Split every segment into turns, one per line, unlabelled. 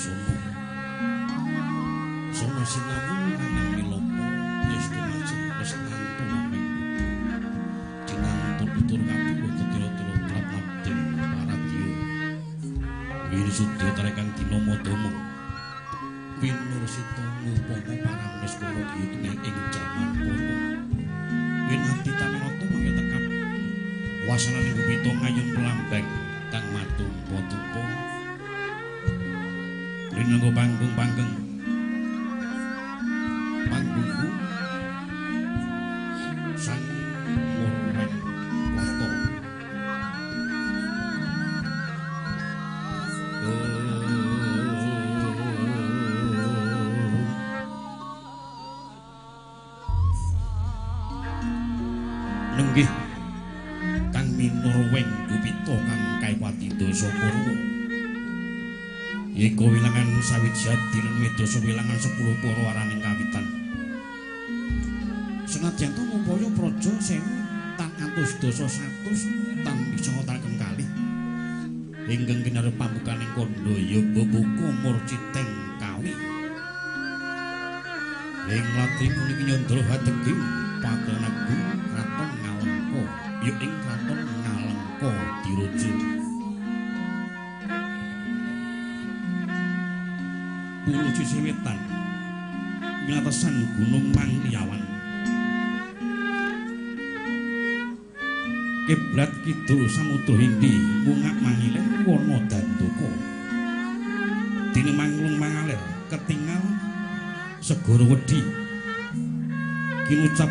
Dursasana. Sono sinawu lanang milopo yesta majeng lestanto meng dinanto tutur kapulo tetira-tira trapnabdeng paradya wirisudha tarekan dina madama winursita ngupama paramnes kala kiyutuning ing jaman kono winati tamirata mangke tekap wasananing gupita ngayun pelambang kang matumpa-tumpa rinengga panggung-panggeng panggungku sang murwen kota. Nenggih kang minurweng gupita kang kaikwati dasa Kurawa. Eka wilangan sawiji adilan wedasa wilangan 10 para araning kawitan. Senadyan to ngupaya praja sewu tan atus dasa satus tan bisa talkem kalih. Ingkang kinarep pambukaning kandha ya bebuka murciteng kawi. Ing latri puniki nyandra hadeging Pagelan Agung Kraton Ngalengka ya ing Kraton Ngalengka Diraja. Pulo sisih wetan wilatesan Gunung Mangliawan. Kiblat kidul Samudra Hindi mungak mangilen wana Dandaka. Dene manglung mangaler ketingal segara wedi. Kinucap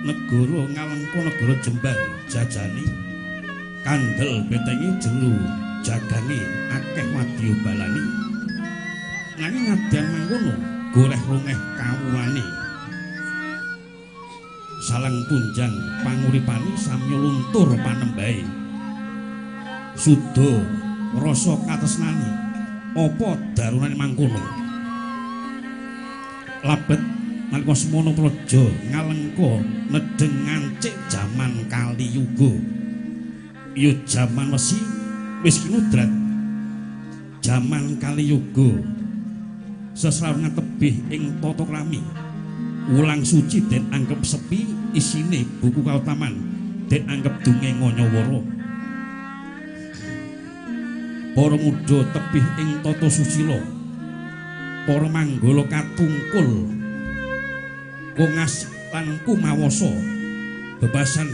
negara Ngalengka negara jembar jajani kandel betengi jero jagange akeh wadya balani. Nanging nadyan mangkono goreh rongeh kawulane. Salang punjang panguripane samya luntur panembahe. Suda rasa katresnane apa darunane mangkono. Labet nalika semono praja Ngalengka nedheng ngancik jaman Kaliyuga. Ya jaman wesi wis kinudrat. Jaman Kaliyuga sesrawungan tebih ing tata krami. Wulang suci den anggep sepi isine buku kautaman den anggep dongeng nganyawara. Para muda tebih ing tata susila. Para manggala katungkul kongas lan kumawasa bebasan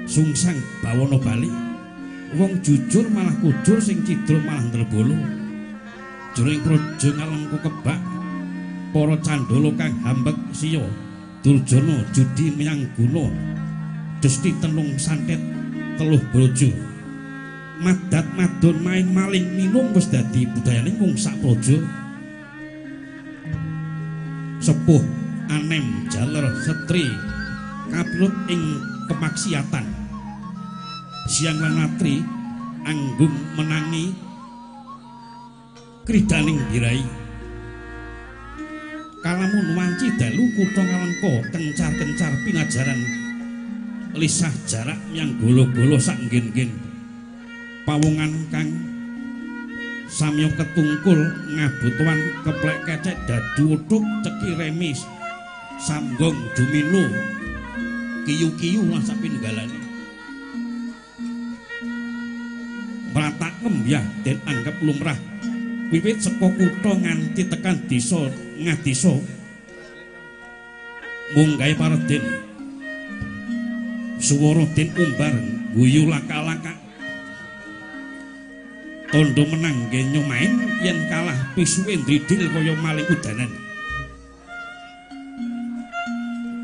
sungsang bawana bali. Wong jujur malah kujur, sing cidra malah ndrebala. Jroning praja Ngalengka kebak para candala kang hambek siya durjana judi menyang guna desti tenung santet teluh braja. Madat madon main maling minum wis dadi budayaning wong sak praja. Sepuh anem jaler setri kapilut ing kemaksiatan. Siang lan ratri anggung menangi kridaning birai. Kalamun wanci dalu kutha Ngalengka kencar-kencar pinajaran lisah jarak menyang golo-golo sak nggen-nggen. Pawongan kang samya ketungkul ngabutuan keplek kecek dadu uthuk ceki remis samgong dumino kiyu-kiyu lan sapinunggalane. Mratak ngembyah den anggep lumrah wiwit saka kutha nganti tekan desa ngadesa munggahe pareden suwara den umbar guyu laka-laka. Tondo menang genyo main yen kalah pisuke ndridil kaya maling udanan.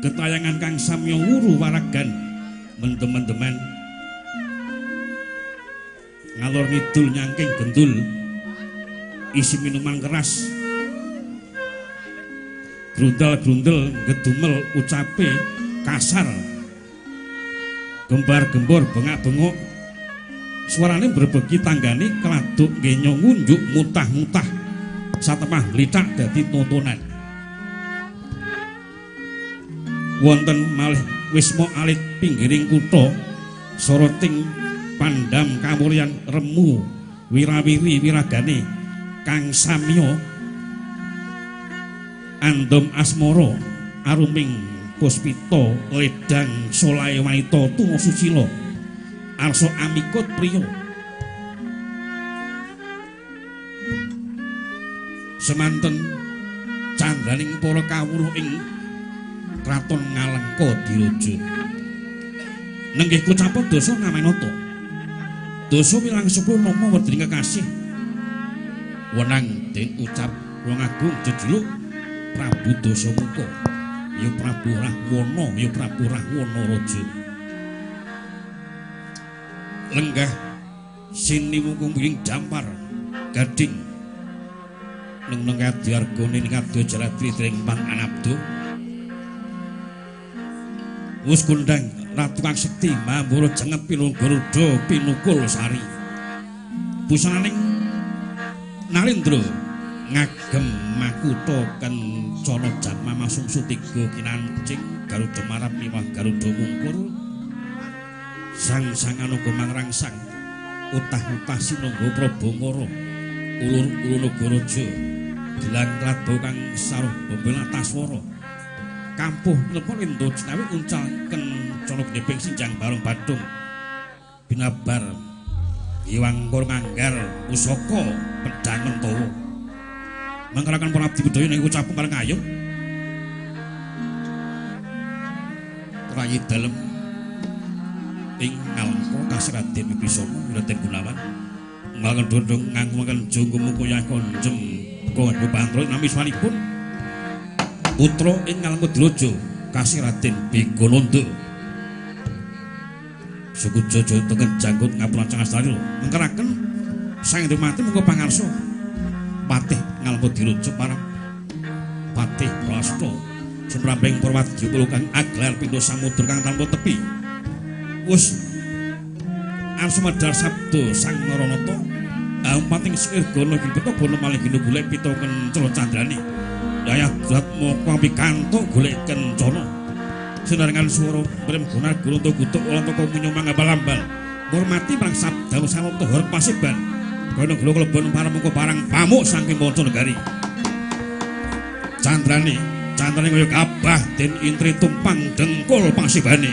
Ketayangan kang samya wuru waragan mendem-mendeman ngalor ngidul nyangking gendul isi minuman keras grundal-grundel ngedumel ucape kasar gembar-gembor bengak-bengok suarane berbegi tanggane keladuk genyo ngunjuk mutah-mutah satemah glithak dadi tontonan. Wonten malih wisma alit pinggiring kutha soroting pandam kamulyan remu Wirawiri wiragane kang samya andom asmara aruming puspita ledang solahe wanita tuma susila arsa amikut priya. Semanten candraning para kawruh ing kraton Ngalengka Diraja. Nenggih kucapa dasa ngamenata. Dasa wilang sepuh nama wedring kekasih. Wenang den ucap wong agung jejuluk Prabu Dasamuka. Ya Prabu Rahwana, ya Prabu Rahwana Raja. Lenggah siniwung ing dampar gading neng neng adiargane ning adya jaladri dring pang anabda. Wus kondang Ratu Kang Sekti Mambura jenget pinung garuda pinukul sari. Busananing Narendra ngagem makutha kencana jatma masungsu tiga kinancing garuda marap miwah garuda mungkur. Sang sanganuga mangrangsang utah-utah sinangga Prabangara ulur-ulur nagaraja gelang klado kang saruh bembel ataswara. Kampuh lepon lindho jinawi uncal kencana gnebeng sinjang barong badung binabar iwang nganggar pusaka pedhang mentawa mangkaraken para abdi budaya ing ucapung pareng ayung rayi dalem ing Ngalengka Kasraden Wibisana Raden Gunawan nglaken dondong nganggumaken jonggo mukaya konjem kanggo pantro nami swanipun putra ing Ngalengka Diraja Kasih Raden Begananda. Suku Jaja tengen janggut ngapura Cangastari mengkeraken sang Indramati mungko pangarsa patih Ngalengka Diraja para patih Prasta sumrambing Purwadya kang aglar pindha samudra kang tanpa tepi. Wus arsa medhar sabda Sang Naranata ampating sirgana gipeta bono malih gino golek pita kencana candrane. Dayah Dratmaka pikantuk golek kencana. Sinarengan swara prem guna gurunta gutuk ulantaka munyo mangambal-ambal. Ngurmati marang sabda sanata horep pasiban. Gana gula klebon paramungko parang pamuk saking manca negari. Candrane, candrane kaya kabah den intri tumpang dengkul pasibane.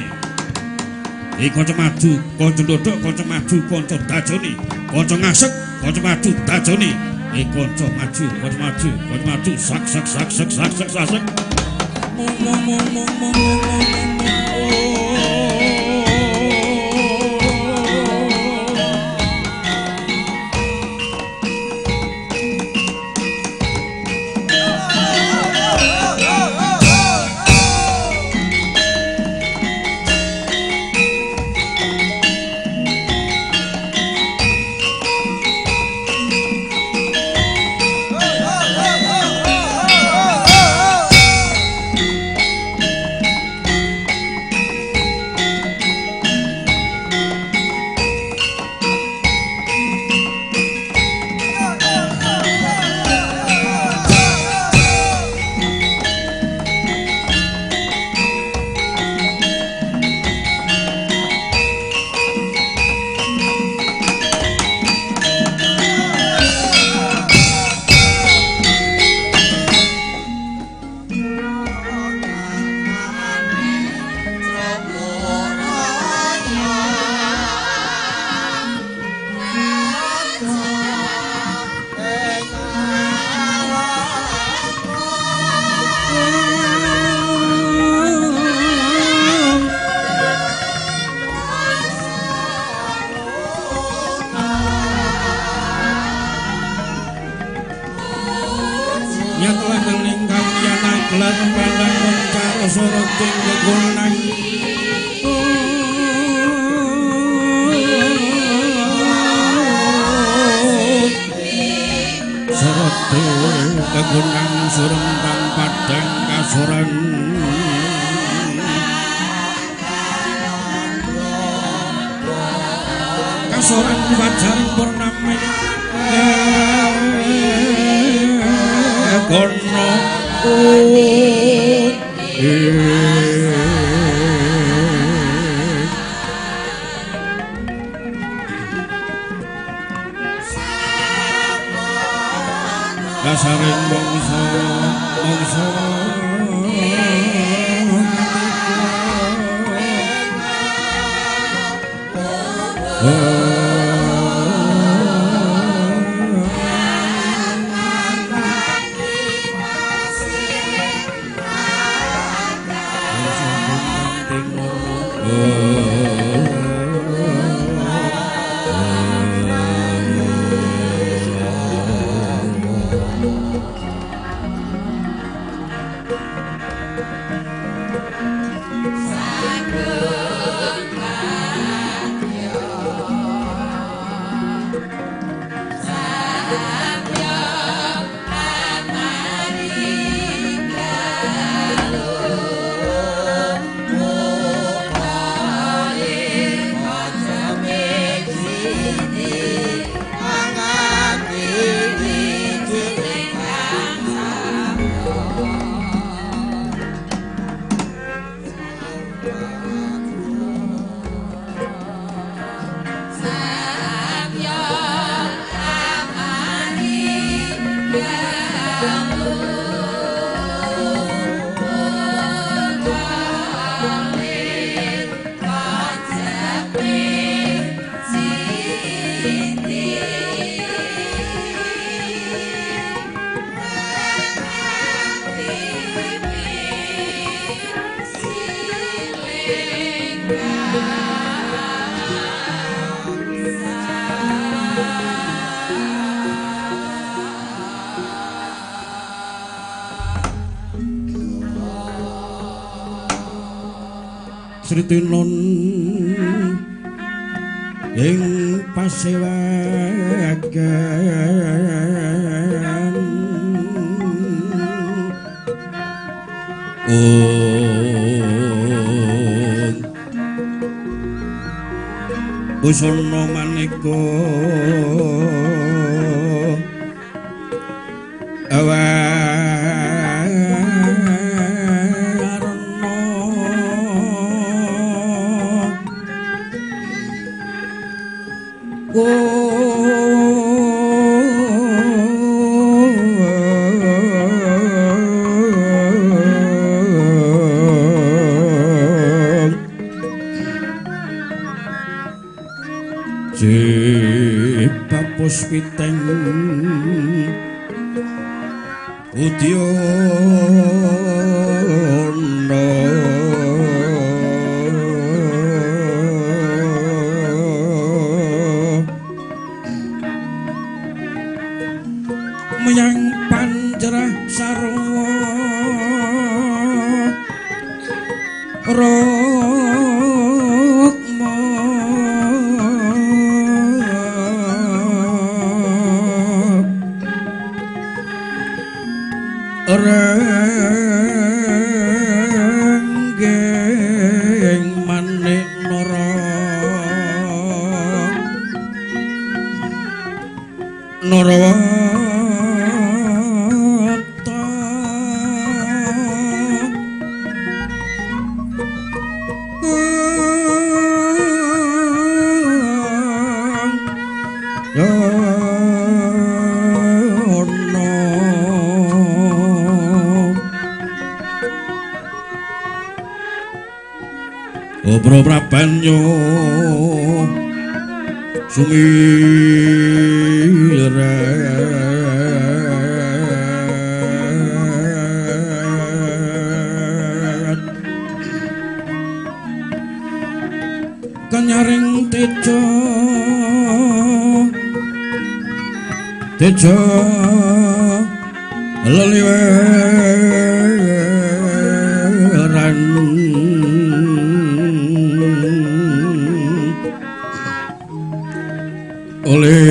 Iki kanca maju, kanca ndodhok, kanca maju, kanca dajoni, kanca ngasek, kanca maju dajoni. Kanca maju, kanca maju, kanca maju, sak sak sak sak sak sak sak sak. Mong mong mong mong mong mong mong. Kasaring mangsa mangsa Sritinun ing pasewagan busana maneka Puspiteng Udyana Meyang panjerah sarwa Renggeng manik nara Narawata Obro prabanyo sumirat kanyaring tejo tejo leliweran olir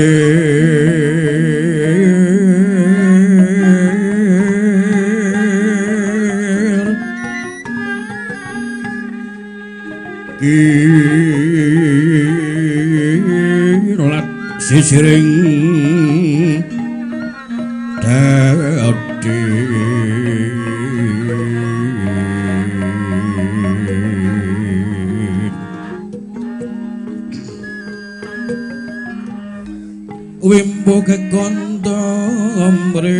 kirolat sisiring dadi Wimbo kekondo Manthamrih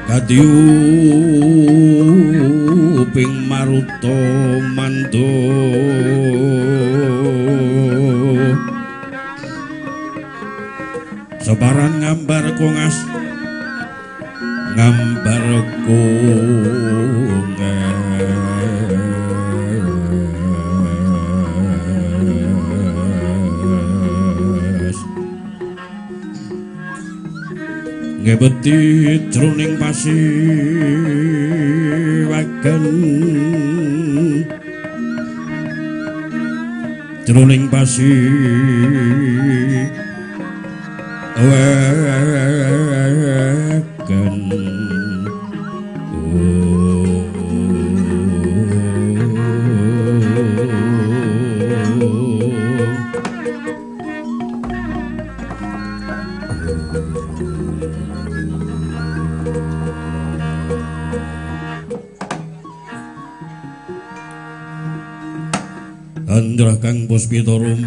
Kadyuping maruta mando sebaran ngambar kongas ngambar kongas ngebeti jroning pasiwagan jroning pasiwagan. Andrah kang puspitorum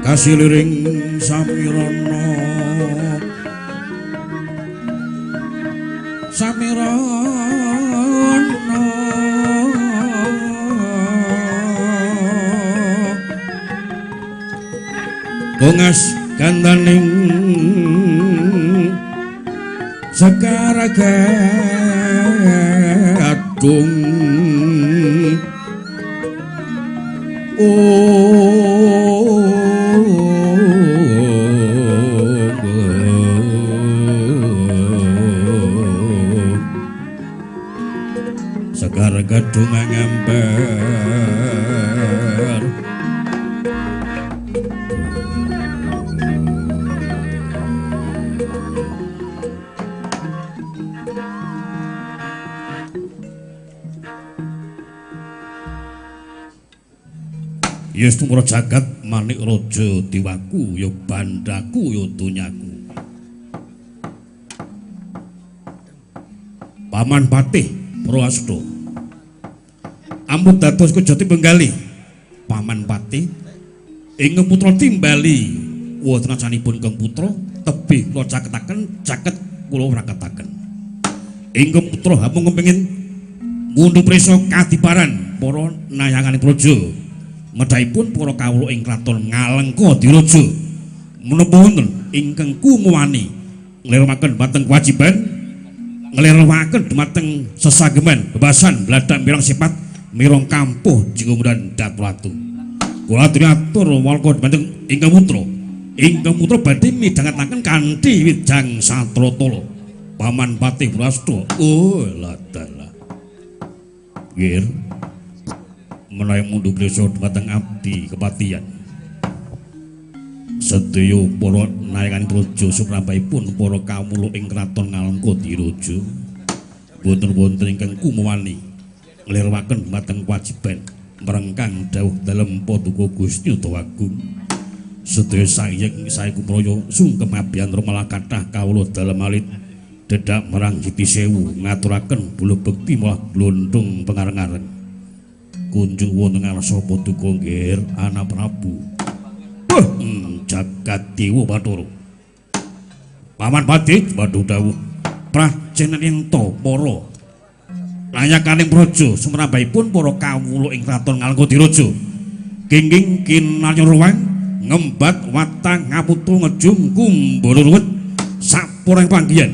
kasiliring samirana samirana kongas gandaning sekar gadung sekar gadung ngambar Yes tumra jagat manik raja diwaku ya bandaku ya donyaku. Paman Patih Prawasta ampun dados kejati benggali. Paman Patih ingkang putra timbali wonten acanipun Kang Putra tebih kula caketaken caket kula wraketaken. Ingkang putra hamung kepengin ngundhup prisa kadiparan para nayanganing praja. Medhahipun para kawula ing kraton Ngalengka Diraja menapa wonten ingkang kumuwani nglirwaken dhumateng kewajiban nglirwaken dhumateng sesageman bebasan bladhak mirang sifat mirang kampuh jingumuran datratu. Kula atur walka dhumateng ingkang putra ingkang putra badhe midhangetaken kanthi wijang satratala. Paman Patih Prasta oh ladalah nggih menawi mundhu prisa dhumateng abdi kepatihan sedaya para nayangan praja suprabahipun para kawula ing kraton Ngalengka Diraja boten wonten ingkang kumuwani nglirwaken dhumateng kewajiban mrengkang dawuh dalem Paduka Gusti Utawa Agung sedaya sayek sae kumraya sungkem abiyantara malah kathah kawula dalem alit dedhak marang Siti Sewu ngaturaken bulu bekti malah glondhong pengareng-areng kunjung wonten ngarsa Paduka nggih Anak Prabu. Jagat Dewa Bathara. Paman Patih badhe dawuh prajenenta para layakaning praja sumrambahipun para kawula ing kraton Ngalengka Diraja. Kenging kinarya ruwang ngembat watang ngaputu ngejung kumbara ruwet sapureng panggihan.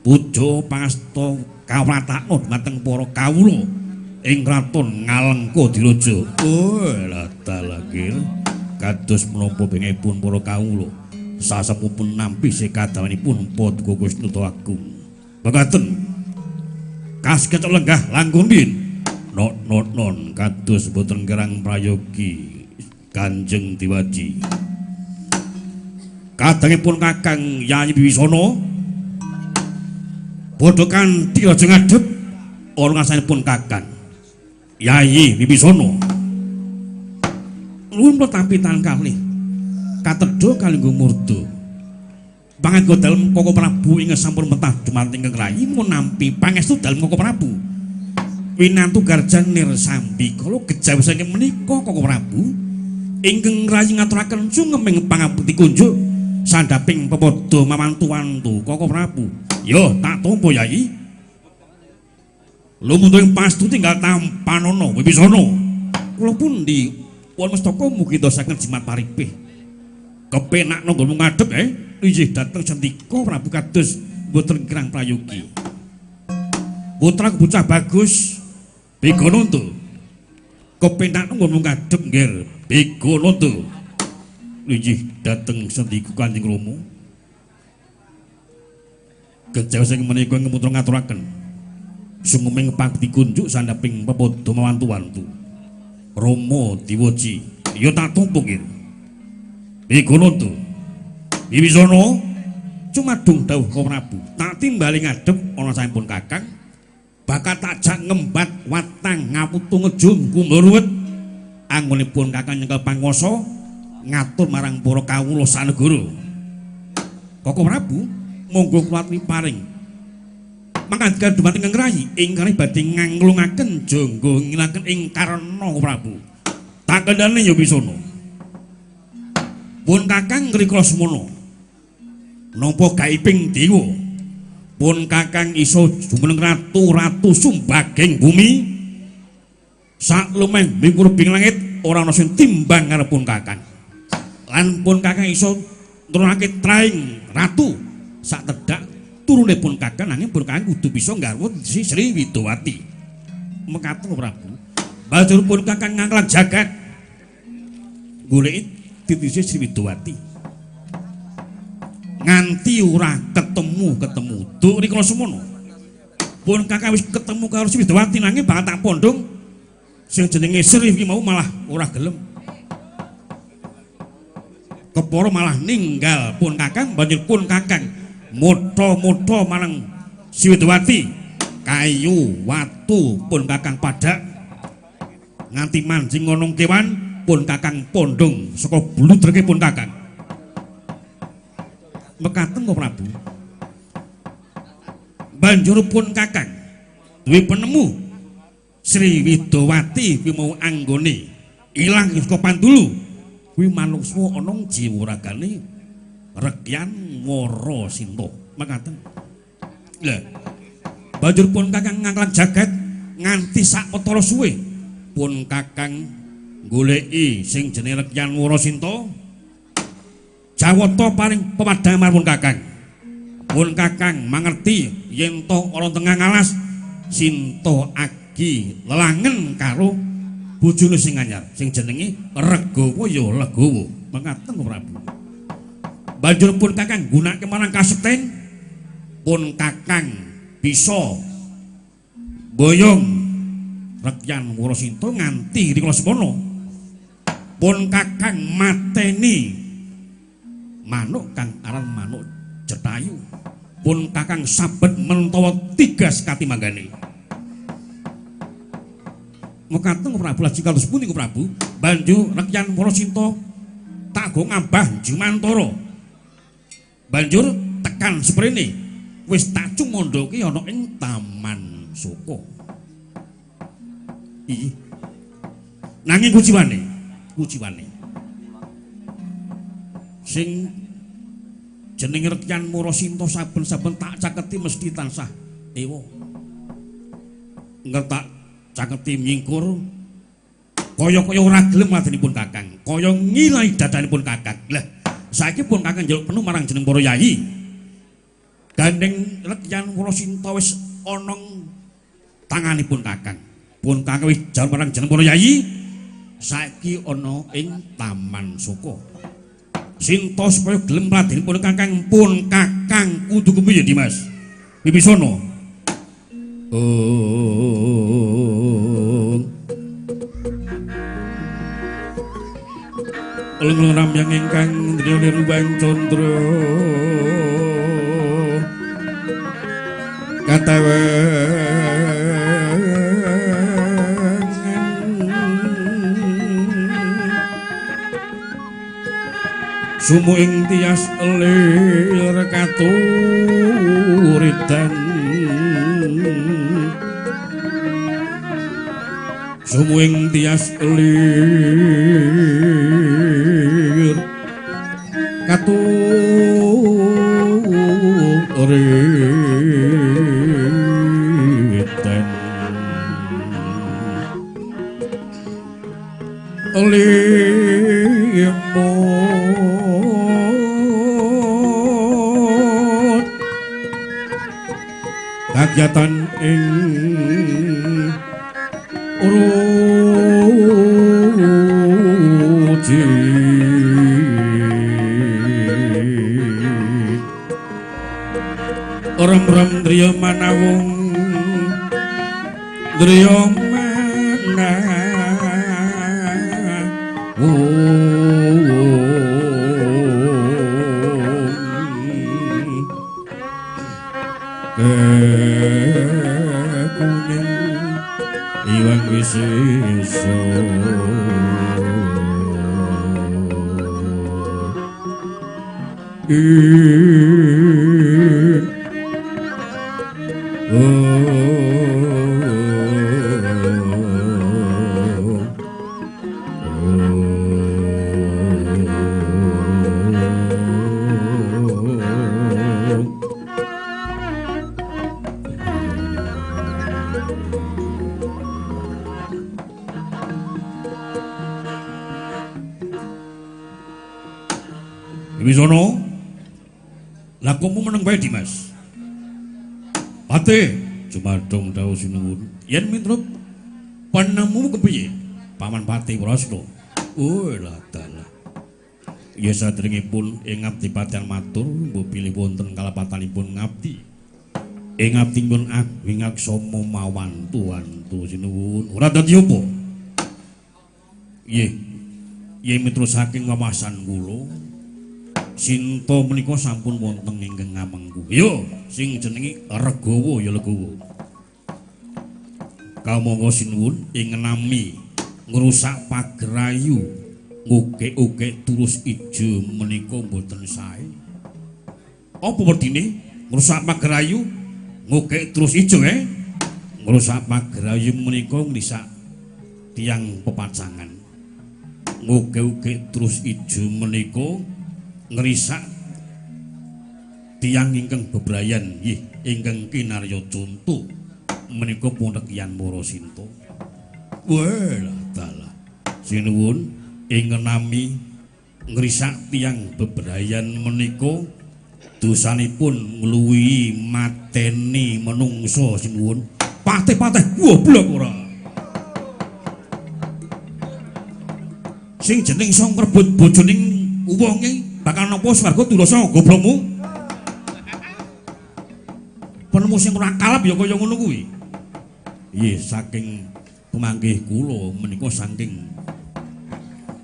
Puja pangasta kawratakna dhumateng para kawula ing kraton Ngalengka Diraja. Oh, ladalagir kados menapa bengipun para kawula sasepupun nampi sekadawanipun Paduka Gusti Agung. Mekaten kasekecok lenggah langkung din not not non kados boten kerang prayogi Kanjeng Diwaji. Kadangipun Kakang Yayi Wibisono padha kanthi raja ngadhep ana ngasanipun Kakang. Yayi Wibisana. Nuwun tampi tan kalih. Katedha kalinggo murda. Pangaga dalem Koko Prabu ingkang sampun mentah dumateng ingkang rayi mun nampi pangestu dalem Koko Prabu. Winantu garjan nir sambikala gejawi saking menika Koko Prabu ingkang rayi ngaturaken sungkem pangabekti kunjuk sandhaping pepadha mawantu-wantu Koko Prabu. Yo tak tampa Yayi. Lumunturing pastu tinggal tampanana Wibisana. Kula pundi wonten mestaka mugi ndaosaken jimat paripih. Kepenak nggonmu ngadeg inggih dhateng sendika Prabu kados mboten kirang prayogi. Putra bocah bagus Begananda. Kepenak nggonmu ngadeg nggih Begananda. Inggih dhateng sendika Kanjeng Rama. Gejawi sing menika ing putra ngaturaken sungkem pangti kunjuk sandhaping pepadha mawantu-wantu. Rama diwoji, ya tak tampa nggih. Begananda. Wibisana cumadung dawuh Koko Prabu, tak timbali ngadhep ana sampun Kakang, bakal tak jak ngembat watang ngaputu ngejum kumruwet. Anggonipun Kakang nyekel panguwasa ngatur marang para kawula sanegara. Koko Prabu monggo kula aturi paring mangandikan dumateng ingkang rayi ingkang badhe nganglungaken jangga ngilaken ing karana Prabu. Tak kendhane ya Wisana. Pun Kakang ngrikala semono nampa gaiping dewa. Pun Kakang iso jumeneng ratu-ratu sumbaging bumi. Saklumeh mingkurbing langit ora ana sing timbang ngarepun Kakang. Lan pun Kakang iso nurunake traing ratu sak tedhak turune pun Kakang, nanging pun Kakang kudu bisa nggarwa Sri Widowati. Mekaten Prabu. Banjur pun Kakang nganglang jagat goleki titise Sri Widowati. Nganti ora ketemu-ketemu. Duk rikala semono. Pun Kakang wis ketemu karo Sri Widowati nanging bakal tak pondhong sing jenenge Sri iki mau malah ora gelem. Kepara malah ninggal pun Kakang, banjur pun Kakang motha-motha marang Sri Widowati. Kayu watu pun Kakang padhak nganti manjing ana kewan pun Kakang pondhong saka bludreke pun Kakang. Mekaten kok Prabu. Banjur pun Kakang duwe penemu Sri Widowati kuwi mau anggone ilang saka pandulu kuwi manungsa ana jiwa ragane Rekyan Warasinta. Mekaten. Lah banjur pun Kakang nganglang jagat nganti sawetara suwe pun Kakang goleki sing jenenge Rekyan Warasinta. Jawata paring pemadhangan marang pun Kakang. Pun Kakang mangerti yen to ana tengah alas Sinta agi lelangen karo bojone sing anyar sing jenenge Regawa ya Legawa. Mekaten Prabu. Banjur pun Kakang nggunakake marang kasekten pun Kakang bisa boyong Rekyan Warasinta nganti rikala semono. Pun Kakang mateni manuk kang aran manuk Jetayu. Pun Kakang sabet mentawa tigas katimanggane. Mekaten Prabu lajeng kados pundi Prabu? Banjur Rekyan Warasinta tak go ngambah jumantara. Banjur tekan seprene wis tak cumandhake ana ing Taman Soka. Iki. Nanging kuciwane, kuciwane. Sing jenenge Rekyan Warasinta saben-saben tak caketi mesti tansah ewa. Ngertak caketi nyingkur kaya-kaya ora gelem ladenipun Kakang, kaya ngilai dadanipun Kakang. Lah, saiki pun Kakang njaluk penuh marang jeneng para yai. Gandeng Rekyan Warasinta wis ana tanganipun Kakang. Pun Kakang wis jaluk marang jeneng para yai, saiki ana ing Taman Soka. Sinta supaya gelem ladenipun Kakang, pun Kakang kudu kepiye Dimas? Wibisana. Eleng ramyang ingkang ndriya ruwang candra katawengan Sumu ing tias lir katuridan. Sumu ing tias lir katuridan. Limut kagiatan ing ruji rem-rem driya manawung driya manawung kuning iwang wisesa. Wisono, lakumu meneng wae Dimas. Pate, jumadong dawuh sinuwun. Yen miturut penemumu kepiye? Paman Pati Prasna. Oh lah dalah. Ya sadèrèngipun ing ngabdi patian matur, mbuh bilih wonten kalepatanipun ngabdi. Ing ngabdipun ageng aksama mawantu-wantu sinuwun. Ora dadi apa? Nggih. Yen miturut saking wawasan kula, Sinta menika sampun wonten ingkang ngamengku. Yo, sing jenenge Regawa ya Legawa. Kamangka sinuwun ing nami ngrusak pagerayu ngugek-ugek terus ijo menika mboten sae. Apa wedine ngrusak pagerayu ngugek terus ijo Ngrusak pagerayu menika ngrisak tiyang pepacangan. Ngugek-ugek terus ijo menika ngrisak tiyang ingkang bebrayan nggih ingkang kinarya conto menika pun rekian Mara Sinta. Wah dalah. Sinuwun ing nami ngrisak tiyang bebrayan menika dosanipun ngluwihi mateni menungsa sinuwun. Patih-patih goblok ora. Sing jeneng iso ngrebut bojoning wonge bakal napa swarga durasa goblokmu? Penemu sing ora kalap ya kaya ngono kuwi. Nggih, saking pemanggih kula menika saking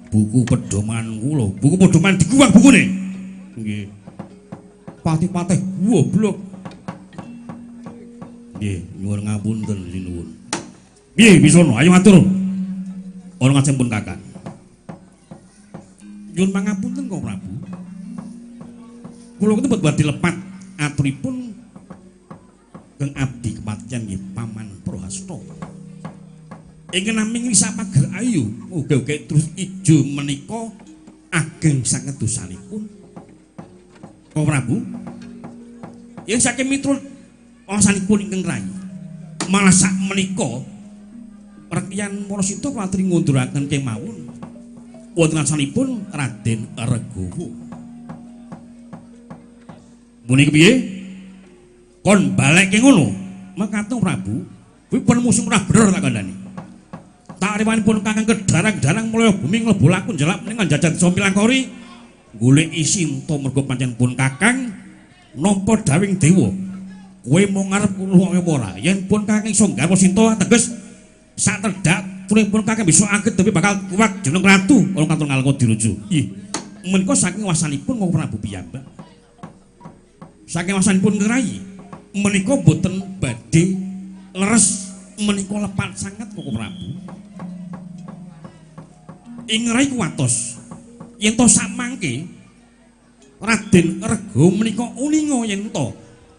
buku pedoman kula. Buku pedoman dikuwang bukune. Nggih. Patih-patih goblok. Nggih, nyuwun ngapunten sinuwun. Piye Wisono, ayo matur. Ana ngajeng pun Kakang. Nyuwun pangapunten Kang Prabu. Kula ketemu badhe lepat aturipun keng abdi kepatihan nggih Paman Prahasta. Ingkang nami ngrisak pager ayu, uga-uga terus ijo menika ageng sanget dosanipun. Kang Prabu, yen saking miturut wawasanipun ingkang rayi, malah sak menika rekian Marasinta kuwatri ngunduraken kemawon wonten asanipun Raden Regawa. Muni kepiye? Kon balekke ngono. Mekaten Prabu, kuwi penemu sing ora bener tak kandhani. Tariwanipun Kakang kedarang-darang mulya bumi mlebu laku njelak meningan jajan desa Milangkori goleki Sinta mergo pancen pun Kakang nampa dawing dewa. Kowe mung ngarep ngrungokke apa ora? Yen pun Kakang iso nggarwa Sinta teges sak tedhak pun Kakang bisa angket tapi bakal kuwak jeneng ratu ora katon ngalengka diruju. Ih, menika saking wasanipun Kang Prabu piyambak. Saking wasanipun ngerayi menika boten badhe leres menika lepat sanget Koko Prabu. Ing ngerayi kuwatos yen to samangke Raden Rego menika uninga yen to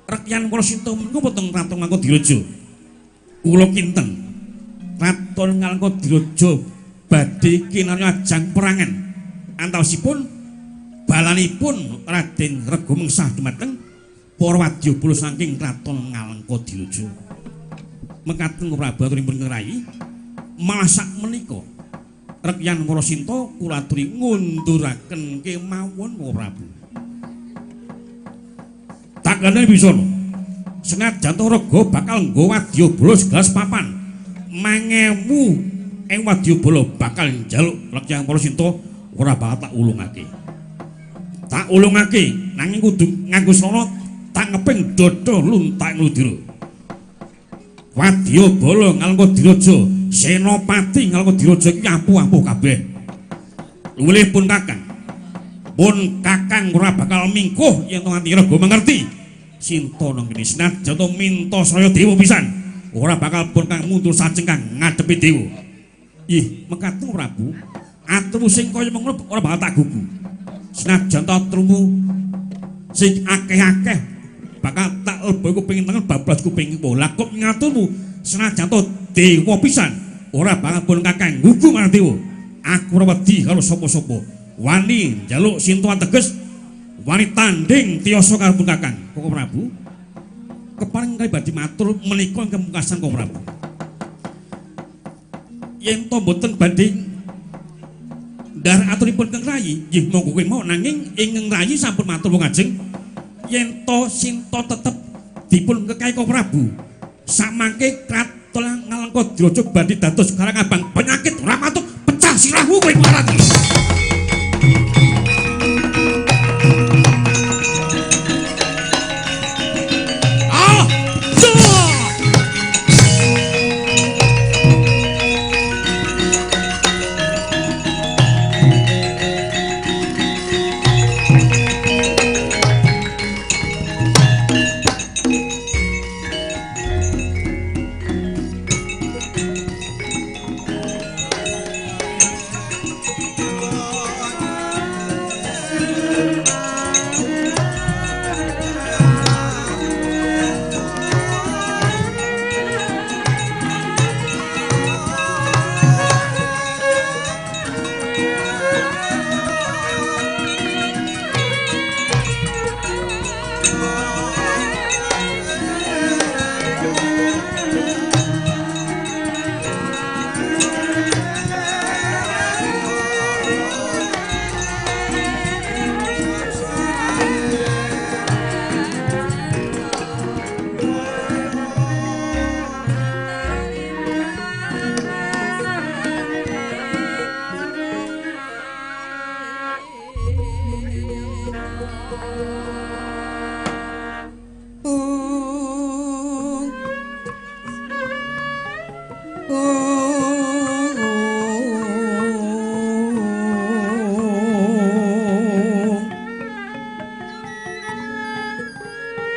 Rekyan Warasinta menika wonten Kraton Ngalengka-Diraja. Kula kinten Kraton Ngalengka-Diraja badhe kinarya ajang perangan antawisipun balanipun Raden Rego mengsah dumateng para wadyabala saking Kraton Ngalengka-Diraja. Mekaten Prabu aturipun Rayi, malah sak menika Rekyan Warasinta kula aturi ngunduraken kemawon Prabu. Tak kandhani Bisana, senajan to Rego bakal nggo wadyabala segelas papan mangewu ing wadyabala bakal njaluk Rekyan Warasinta ora bakal tak ulungake. Tak ulungake nanging kudu nganggo srana tak ngeping dada luntak ing ludira. Wadyabala Ngalengka-Diraja, senopati Ngalengka-Diraja iki ampuh-ampuh kabeh. Luwih pun Kakang. Pun Kakang ora bakal mingkuh yen to nganti Rego mengerti. Sinta nang kene senajan to minta saya dewa pisan, ora bakal pun kang mundur sajeng kang ngadepi dewa. Ih, mekaten Prabu, atru sing kaya mengkono ora bakal tak gugu. Senajan to atrumu sing akeh-akeh bakal tak lebokke kuping tengen bablas kuping kiwa. Lah kok ngaturmu senajan to dewa pisan ora bakal pun Kakang gugu marang dewa. Aku ora wedi karo sapa-sapa. Wani njaluk sinta teges wani tanding tiyasa karo pun Kakang. Koko Prabu kepareng kali badhe matur menika ingkang pungkasan Koko Prabu. Yen to mboten badhe ndhar aturipun Kang Rayi, nggih monggo kemawon, nanging ingkang Rayi sampun matur wong ajeng yen to sinta tetep dipun kekahi Koko Prabu. Samangke Kraton Ngalengka-Diraja badhe dados karang abang penyakit ora matuk pecah sirahmu kowe marati.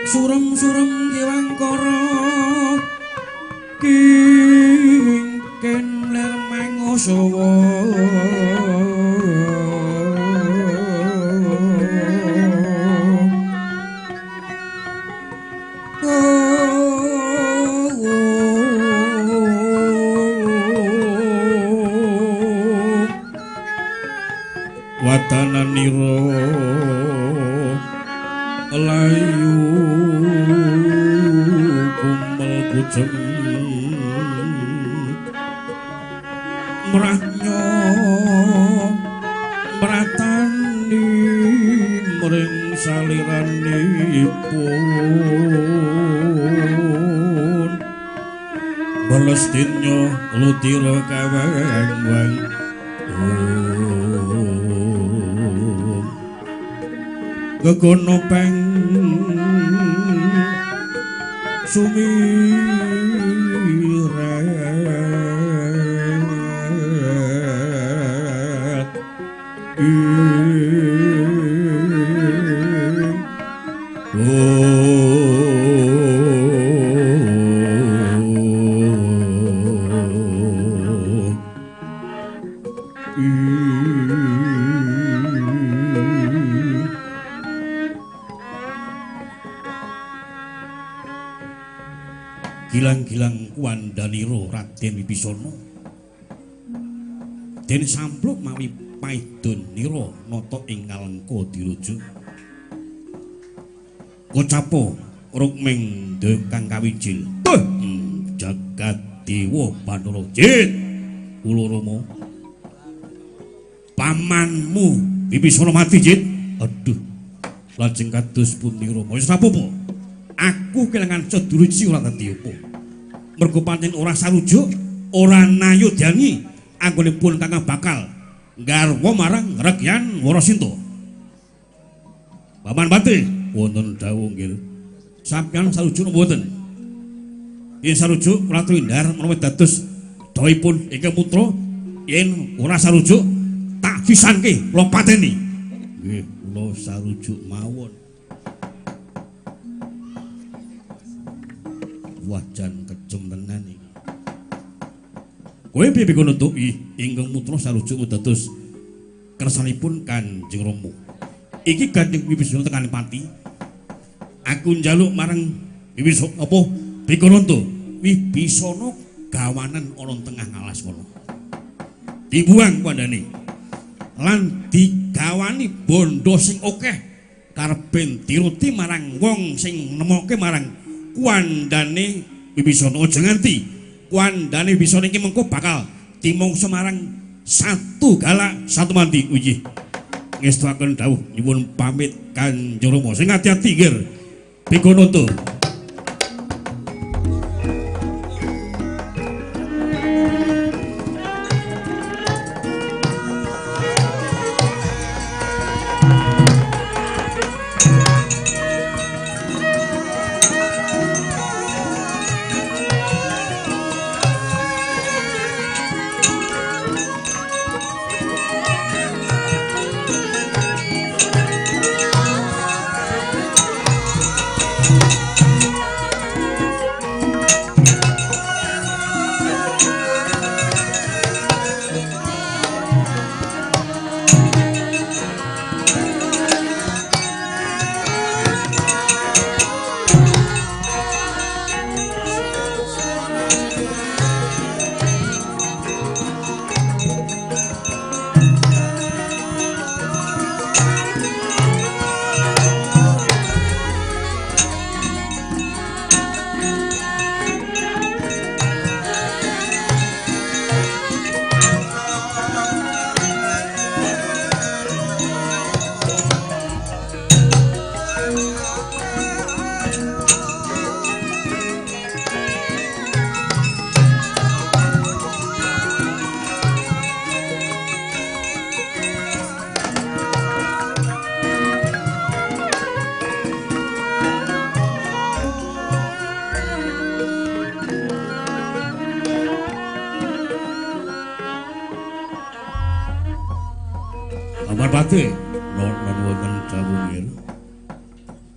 Surem-surem kiwangkara kingken lir mangosawa watananira layu kumel kuceng mratnya mratani mring saliranipun bales dinya ludira kawang-wang gegono peng sumirat ing kuwandanira Raden Wibisana. Den sampluk mawi paidon nira nata ing Ngalengka Diraja. Kocapo Rukming kang kawijil. Tuh, jagat dewa Bathara Jit. Kula Rama. Pamanmu Wibisana mati, Jit. Aduh. Lajeng kados pundi Rama? Wis apa-apa. Aku kelangan sedulur iki ora dadi apa. Mergo pancen ora sarujuk, ora nayodani anggonipun kakang bakal nggarwa marang Regyan Warasinta. Paman Patih wonten dawuh nggih. Sampeyan sarujuk napa mboten? Yen sarujuk kula tuwindar menawi dados dawuhipun ingkang putra, yen ora sarujuk tak pisanke kula pateni. Nggih, kula sarujuk mawon. Wah, jan kejem tenan iki. Kowe piye kono tuk? Ingkang putra sarujuk dados kersanipun Kanjeng Rama. Iki Kanjeng Wibisana tekane pati. Aku njaluk marang Wibisana apa Bikananta. Wibisana gawanen ana tengah ngalas kono. Dibuang kandhane. Lan digawani bondo sing akeh karepen diruti marang wong sing nemoke marang kuandane Wibisana. Aja nganti kuandane Wibisana iki mengko bakal dimongso marang satu galak satu mandi. Inggih. Ngestuaken dawuh nyuwun pamit Kanjeng Rama. Sing ati-ati nggih. Bikananta.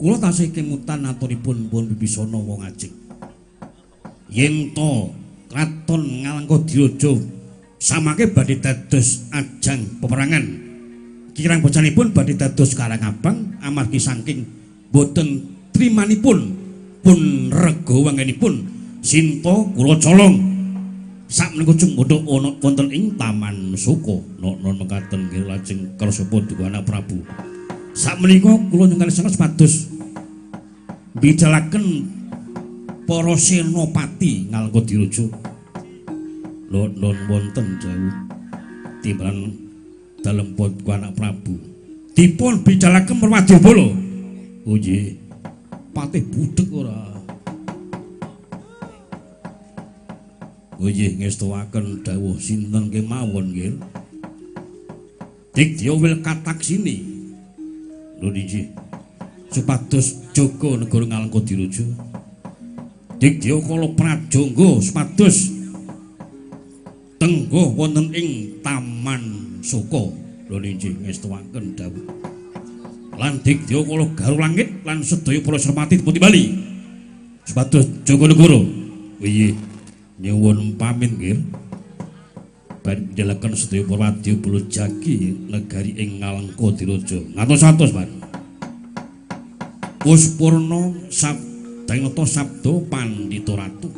Kula tasih kemutan aturipun pun Wibisana wong ajeng. Yen to kraton Ngalengka Diraja samangke badhe dados ajang peperangan. Kirang bocanipun badhe dados Karang Abang amargi saking boten trimanipun pun rega wangenipun Sinta kula colong. Sakmenika jumbuh ana wonten ing Taman Suka. Noknon mekaten nggih lajeng kersa Paduka Anak Prabu. Sakmenika kula nyuwun sanget supados mbidalaken para senopati Ngalengka Diraja. Noknon wonten jauh timbalan dalem Paduka Anak Prabu. Dipun bidalaken Perwadyabala. Oh nggih. Patih budheg ora. Oh nggih ngestuaken dawuh sinten kemawon nggih. Digdaya wil kataksini. Lho nggih. Supados jaga negara Ngalengka Diraja. Digdaya kala prajangga supados tenggo wonten ing Taman Suka. Lho nggih ngestuaken dawuh. Lan digdaya kala garu langit lan sedaya para senopati dipun timbali. Supados jaga negara. Nggih. Nyuwun pamit nggih. Badhe njelaken sedaya para wadya bala jagi negari ing Ngalengka Diraja. Ngatos-atos, Pak. Puspurna sabdainata sabda Pandhita Ratu.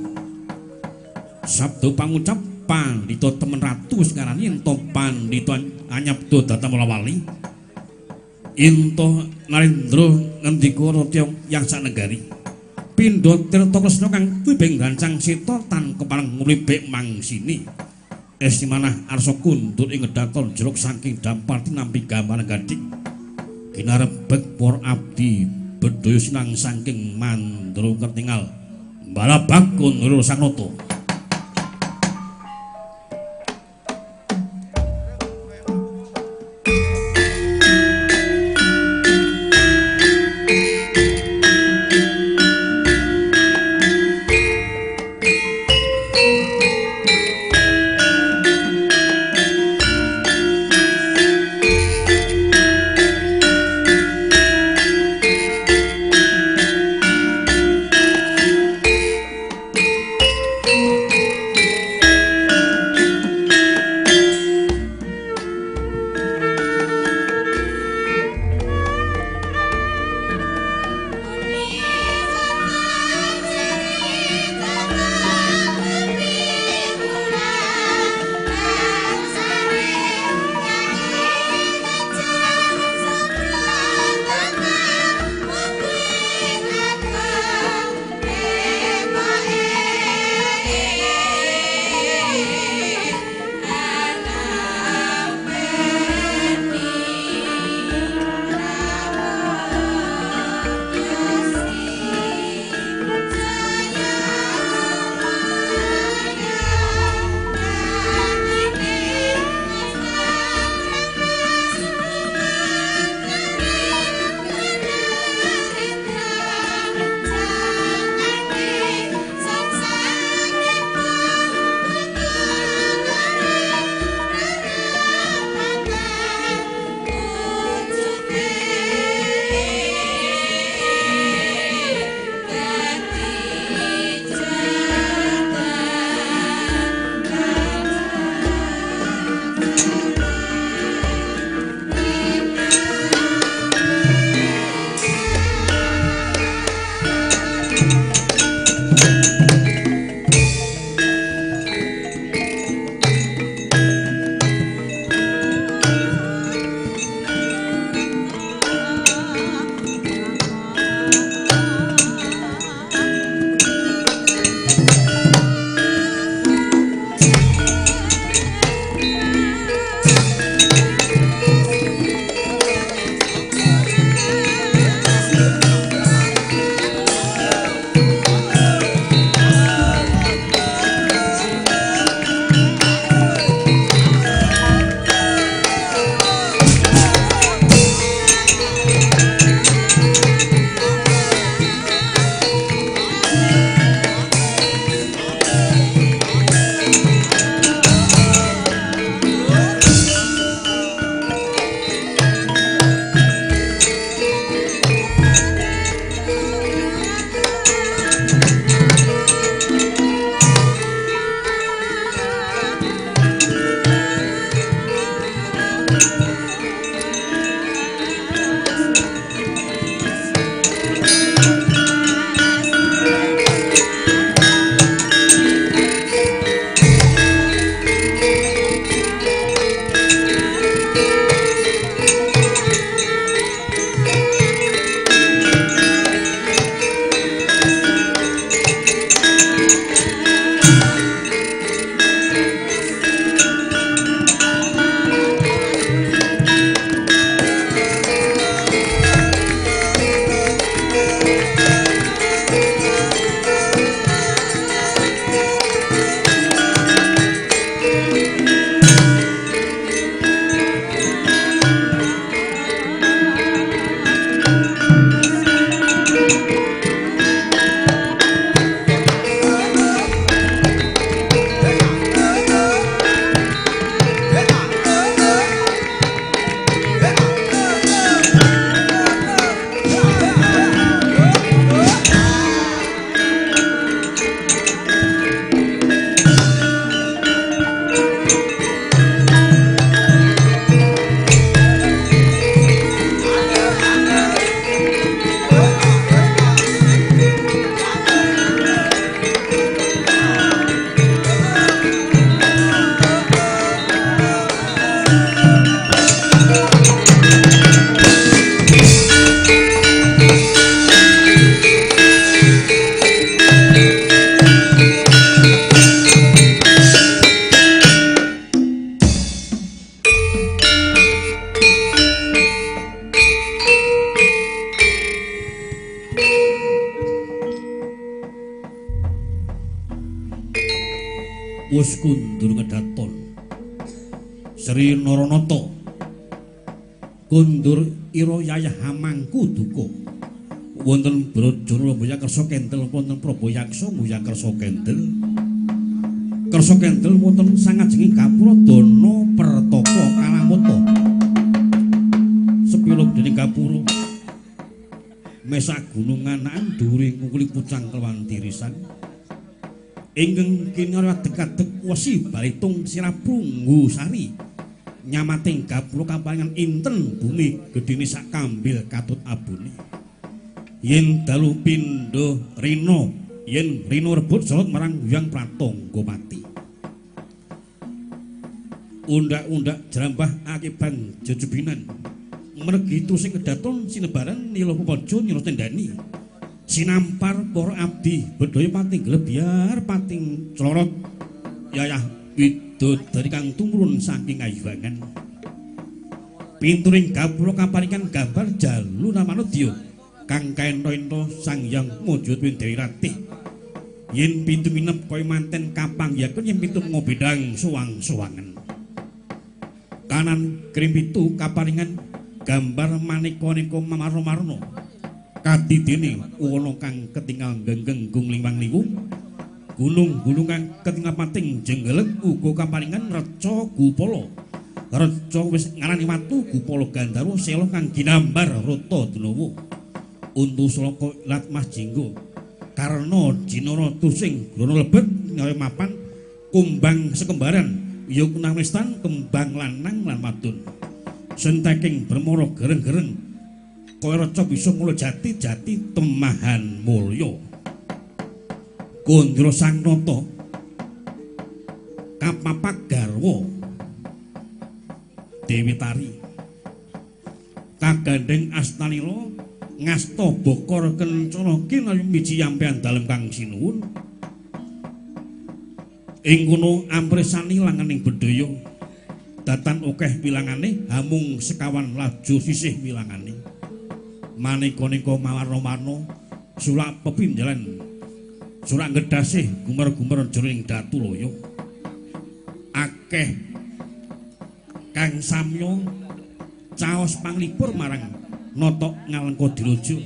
Sabda pangucap pandhita temen ratu wis ngarani ento pandhita anyabda dhateng wali. Ento Narendra ngendika ratya yang sanegari. Pindha tirta Kresna kang tibing gancang sita tan kepareng ngumlibik mangsini. Esti manah arsa kundur ing gedaton jeruk saking dampar tinampi gambaran gading. Ginarebek para abdi bedhaya sinang saking mandra ketingal. Balabak kundur sangnata. Wus kundur ngedaton Sri Naranata kundur ira yayah hamangku duka wonten Brajana Lomboya kersa kendel wonten Prabayaksa Muya kersa kendel kersa kendel wonten sangajenging gapura dana pertapa kalamuta sepiluk dening gapura mesak gunungan dhuwure ngukuli pucang kelawan tirisan ingkang kinarya dekadek wesi balitung siraprunggu sari nyamating gapura kaparingan inten bumi gedhene sak kambil katut abune yen dalu pindha rina yen rina rebut sorot marang Hyang Pratangga Pati undak-undak jrambah akiban jejebinan mergi tusing kedaton sinebaran nila pepaja nyira tendani sinampar para abdi bedhaya pating glebyar pating clorot yayah widodari kang tumurun saking kayuwangan pinturing gapura kaparingan gambar jalu namanudya kang kaento-ento Sang Hyang Mujud Dewi Ratih yen pintu minep kaya manten kapanggihaken yen pintu ngobedang suwang-suwangen kanan krim pitu kaparingan gambar maneka-neka mamarna-marna kadidene wana kang ketingal genggeng gung liwang liwung gunung-gunung kang ketingal pating jenggelek uga kaparingan reca gupala reca wis ngarani watu gupala gandharwa sela kang ginambar rata denawa untu slaka ilat mas jinggo karna jinara tusing grana lebet nyaya mapan kumbang sekembaran ya kunamestan kembang lanang lan wadon senteking bermara gereng-gereng kaya reca bisa mula jati-jati temahan mulya Kundra Sangnata kapapak garwa Dewi Tari kagandheng astanira ngasta bokor kencana kinayu miji yampean dalem kang sinuwun ing kono ampresani langening bedhaya datan akeh wilangane hamung sekawan laju sisih wilangane maneka-neka mawarna-warna sulak pepinjalan sulak gedasih gumer-gumer jroning datulaya akeh kang samya caos panglipur marang notok Ngalengka Diraja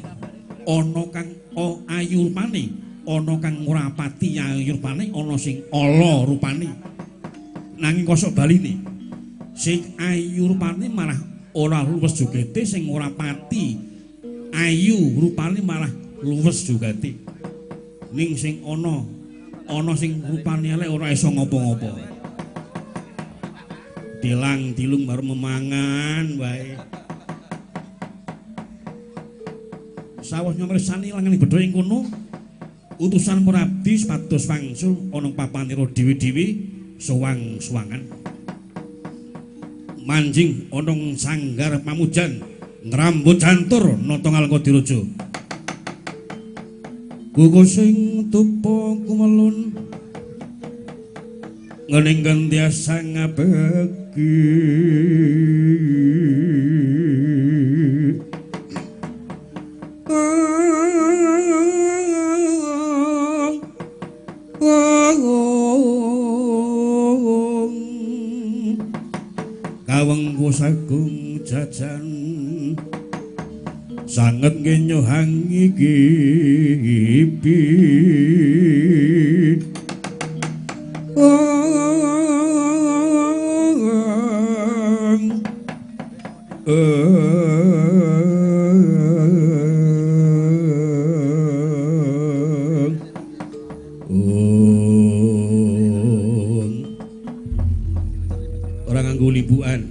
ana kang ayu rupane ana kang ora pati ayu rupane ana sing ala rupane nanging kosok baline sing ayu rupane malah ora luwes jogete sing ora pati ayu rupane malah luwes jogete ning sing ana ana sing rupane elek ora iso ngopo-ngopo dilang dilung baru memangan wae sawah nyamresani langene bedhaya ing kono utusan para abdi supados wangsul ana papanira dhewe-dhewe sowang-sowangan manjing ana sanggar pamujan ngrambut jantur nata Ngalengka Diraja gugu sing tupa kumelun ngening gentyasa ngabeki kawengku sagung jajan sanget ngenyohangi kipi ora nganggo libukan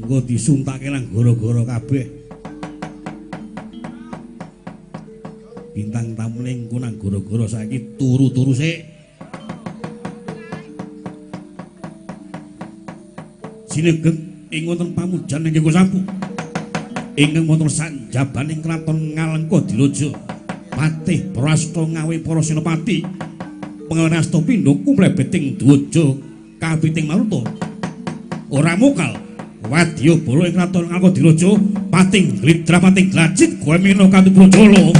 engko disuntake nang goro-goro kabeh bintang tamune engko nang goro-goro saiki turu-turu sik sinegeg ing wonten pamujan ingkang sapu ingkang wonten sanjabaning kraton Ngalengka Diraja Patih Prasta ngawe para senopati pengawan asta pindha kumlebeting dwaja kapiting maruta ora mokal wadya bala ing kraton Ngalengka Diraja pating glidra pating glajit gawe mena kanthi prajala.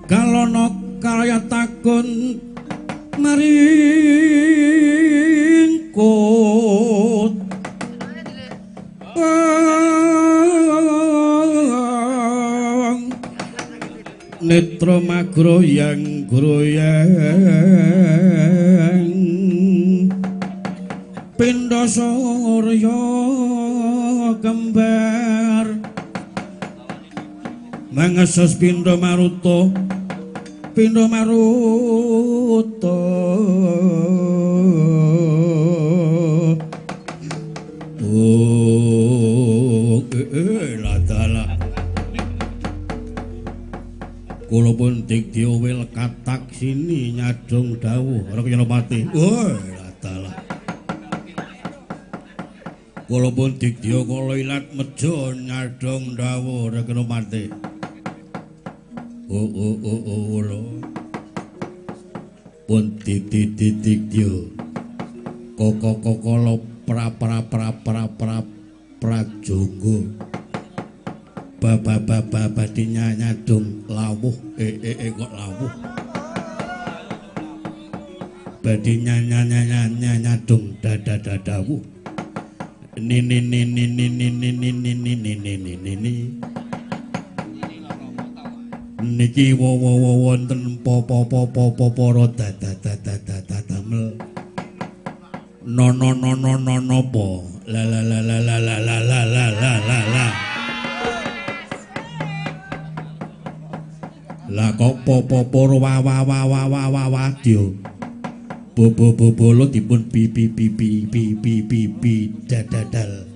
Kalono kaya takon maringkut. Netra magroyang groyang pindha surya kembar mangesus pindha maruta pindha maruta. Oh ladalah kula pun digdya wil katak sini nyadong dawuh Rekyalapati. Oh ladalah kula pun digdya kala ilat meja nyadong dawuh Rekyalapati. Oh oh oh oh lho pun digdya koko koko pra pra pra pra pra prajonggo baba baba badhe nyadong lawuh kok lawuh badhe nyadong dadadadawuh ni ni ni ni ni ni ni ni ni ni ni ni ni ni niki wo wo wo wonten po po po po po para dadadadadadamel no no no no no no po la la la la la la la la la la la la la kok po po po wa wa wa wa wa wa wa dio bo bo bo bo lo dipun pi pi pi pi pi pi pi pi dadadal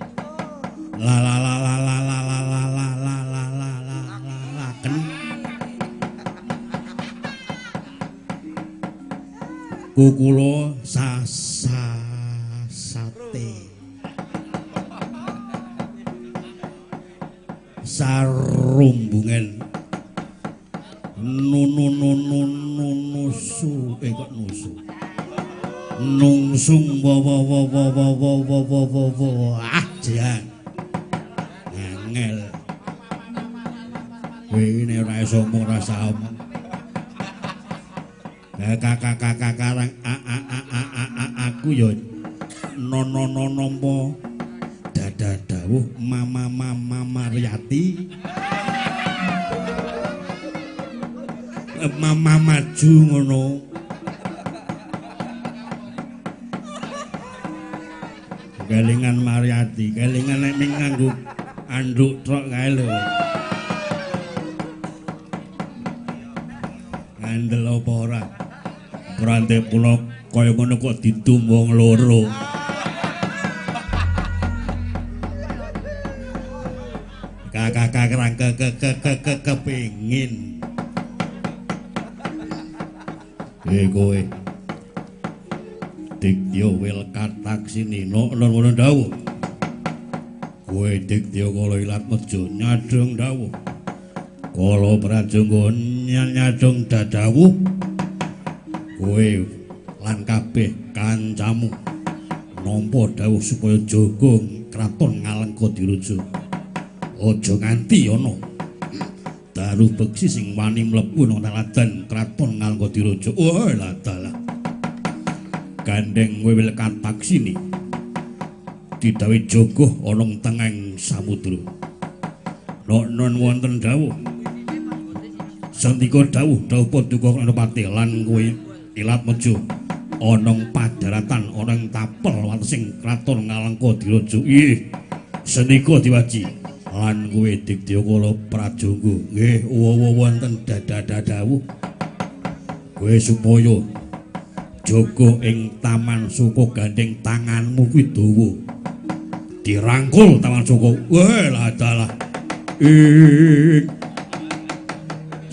la la la la la la la la la la la la la la la ken kukula sa sa sate sarumbungen nu nu nu nu nu nusu kok nusu nungsung wa wa wa wa wa wa wa wa wa wa ah jan angel kowe iki ora iso omong rasa omong kakak kakak karang a a a a a a aku yo no no no nampa dadadawuh mama mama Maryati mama maju ngono kelingan Maryati kelingan nek ming nganggo anduk trok kae lho ngandel apa ora brante kula kaya ngono kok didum wong loro. Kakak kerang ke ke ke ke ke kepingin. Kowe. Digdya wil katak sini no ngono dawuh. Kowe digdya kala ilat meja nyadong dawuh. Kala prajangga nyadong dadawuh. Kowe lan kabeh kancamu nampa dawuh supaya jaga kraton Ngalengka Diraja. Aja nganti ana daru beksi sing wani mlebu nang taladan kraton Ngalengka Diraja. Wah, ladalah. Gandeng wil katak sini didhawuhi jaga ana tengahing samudra. Non wonten dawuh. Sandika dawuh dawuh paduka Ranapati lan kowe ilat meja ana padaratan ana ing tapel watesing kraton Ngalengka Diraja. Ih, sendika diwaji lan kowe digdya kala prajangga. Nggih, wonten dadadadawuh. Kowe supaya jaga ing Taman Suko gandeng tanganmu kuwi dawa. Dirangkul Taman Suko. Wah, ladalah. Ing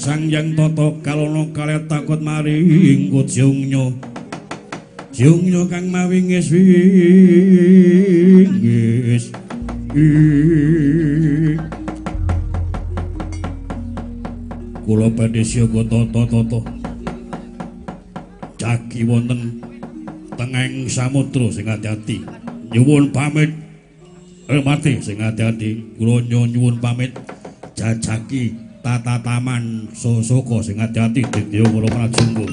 Sang Hyang Tata Kalana kalih takut maring kujungnya. Jungnya kang mawingis wingis. Kula badhe siaga tata-tata. Jagi wonten tengahing samudra sing ati-ati. Nyuwun pamit. Mati sing ati-ati. Kula nyuwun pamit jajaki Tata taman sosoko sing ati-ati didya kula prajungku.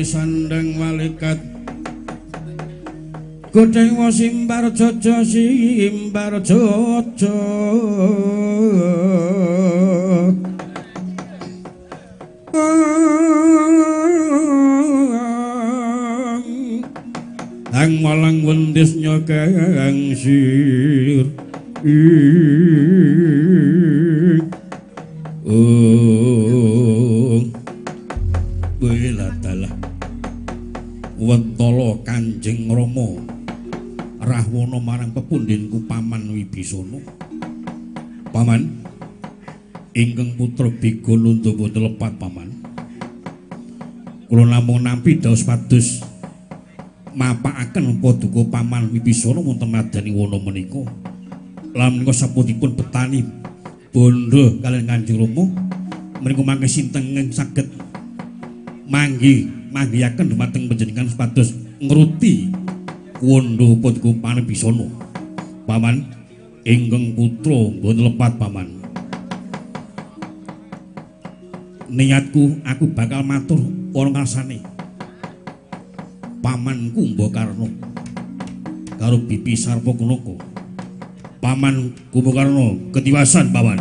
Sandang walikat Godewa simbar jojo simbar jojo Ang walang wendis nyokang sir Wentala Kanjeng Rama Rahwana marang pepundhenku Paman Wibisana. Paman, ingkang putra Bigo Nunda boten lepat Paman. Kula namung nampi dawuh supados mapakaken paduka Paman Wibisana wonten madani wana menika. Lan menika sapuntipun petani bondo kaliyan Kanjeng Rama menika mangke sinten ingkang saged manggihaken dumateng panjenengan supados ngruti kuwanda paduka Paman Wibisana. Paman, ingkang putra mboten lepat Paman. Niatku aku bakal matur ana ngarsane Paman Kumbakarna karo Bibi Sarpakenaka. Paman Kumbakarna ketiwasan Paman.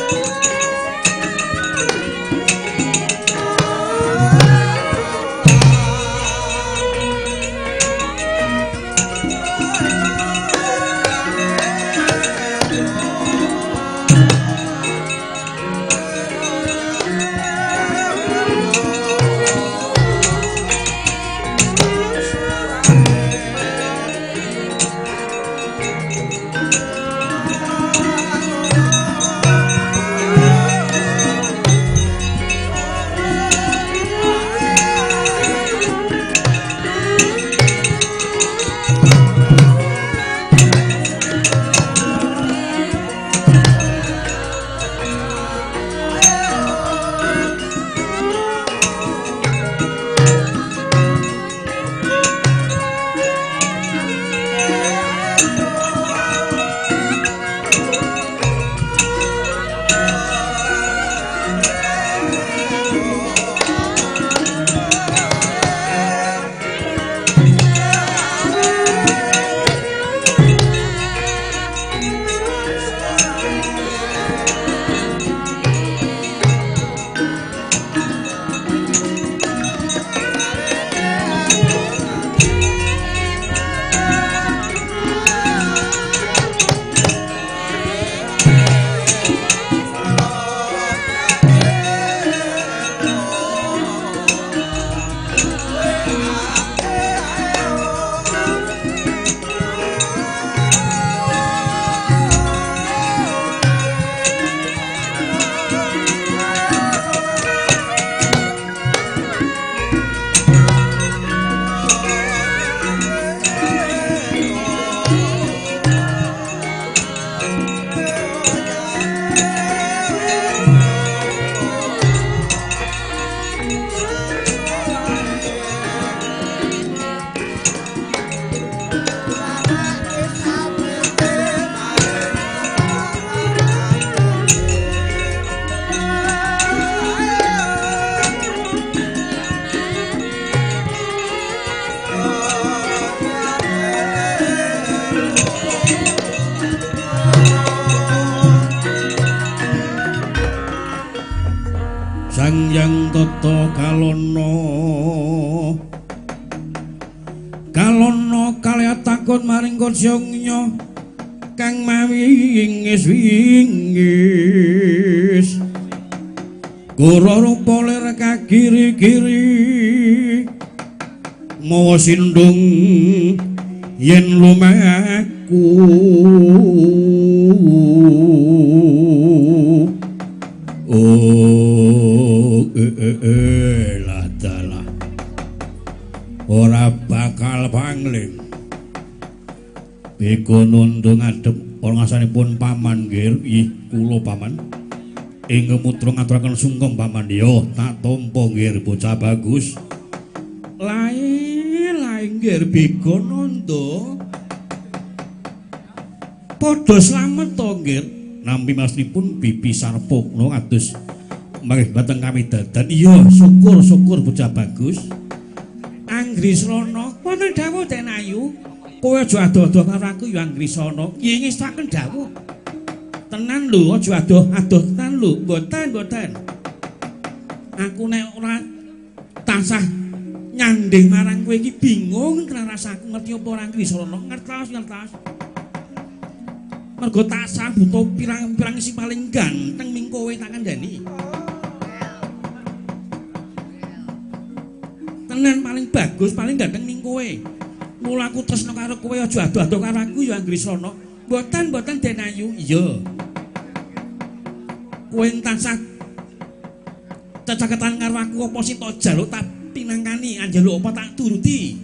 Oh!
Sang Hyang Tata Kalana Kalana kalih takon maring kasyangnya kang mawi wingis wingis goro rupa lir kagiri-giri mawa sindung yen lumaku. Oh, lah dalah ora bakal pangling. Beko nundha ngadhep ora ngasanipun paman nggih. Ih, kula paman ing mutra ngaturaken sungkem paman. Yo tak tampa nggih bocah bagus. Lae lae nggih Beko nundha. Padha slamet to nggih. Nampi masnipun Bibi Sarpokno kados mangih bateng kami dadan. Iya, syukur-syukur bocah bagus. Anggrisrana, wonten dawuh Den Ayu. Kowe aja adoh-adoh karo aku ya Anggrisana. Nggih ngestaken dawuh. Tenan lho, aja adoh-adoh tenan lho. Mboten, mboten. Aku nek ora tansah nyanding marang kowe iki bingung tenan rasaku ngerti apa ora Anggrisrana. Ngertos, ngertos. Mergo tansah buta pirang-pirang sing paling ganteng ming kowe tak kandhani. Tenan paling bagus, paling ganteng ming kowe. Mula aku tresna karo kowe aja adoh-adoh karo aku ya Anggrisana. Mboten, mboten Den Ayu. Iya. Kowe tansah cecaketan karo aku apa sing tak jaluk tak pinangkani, anjaluk apa tak turuti.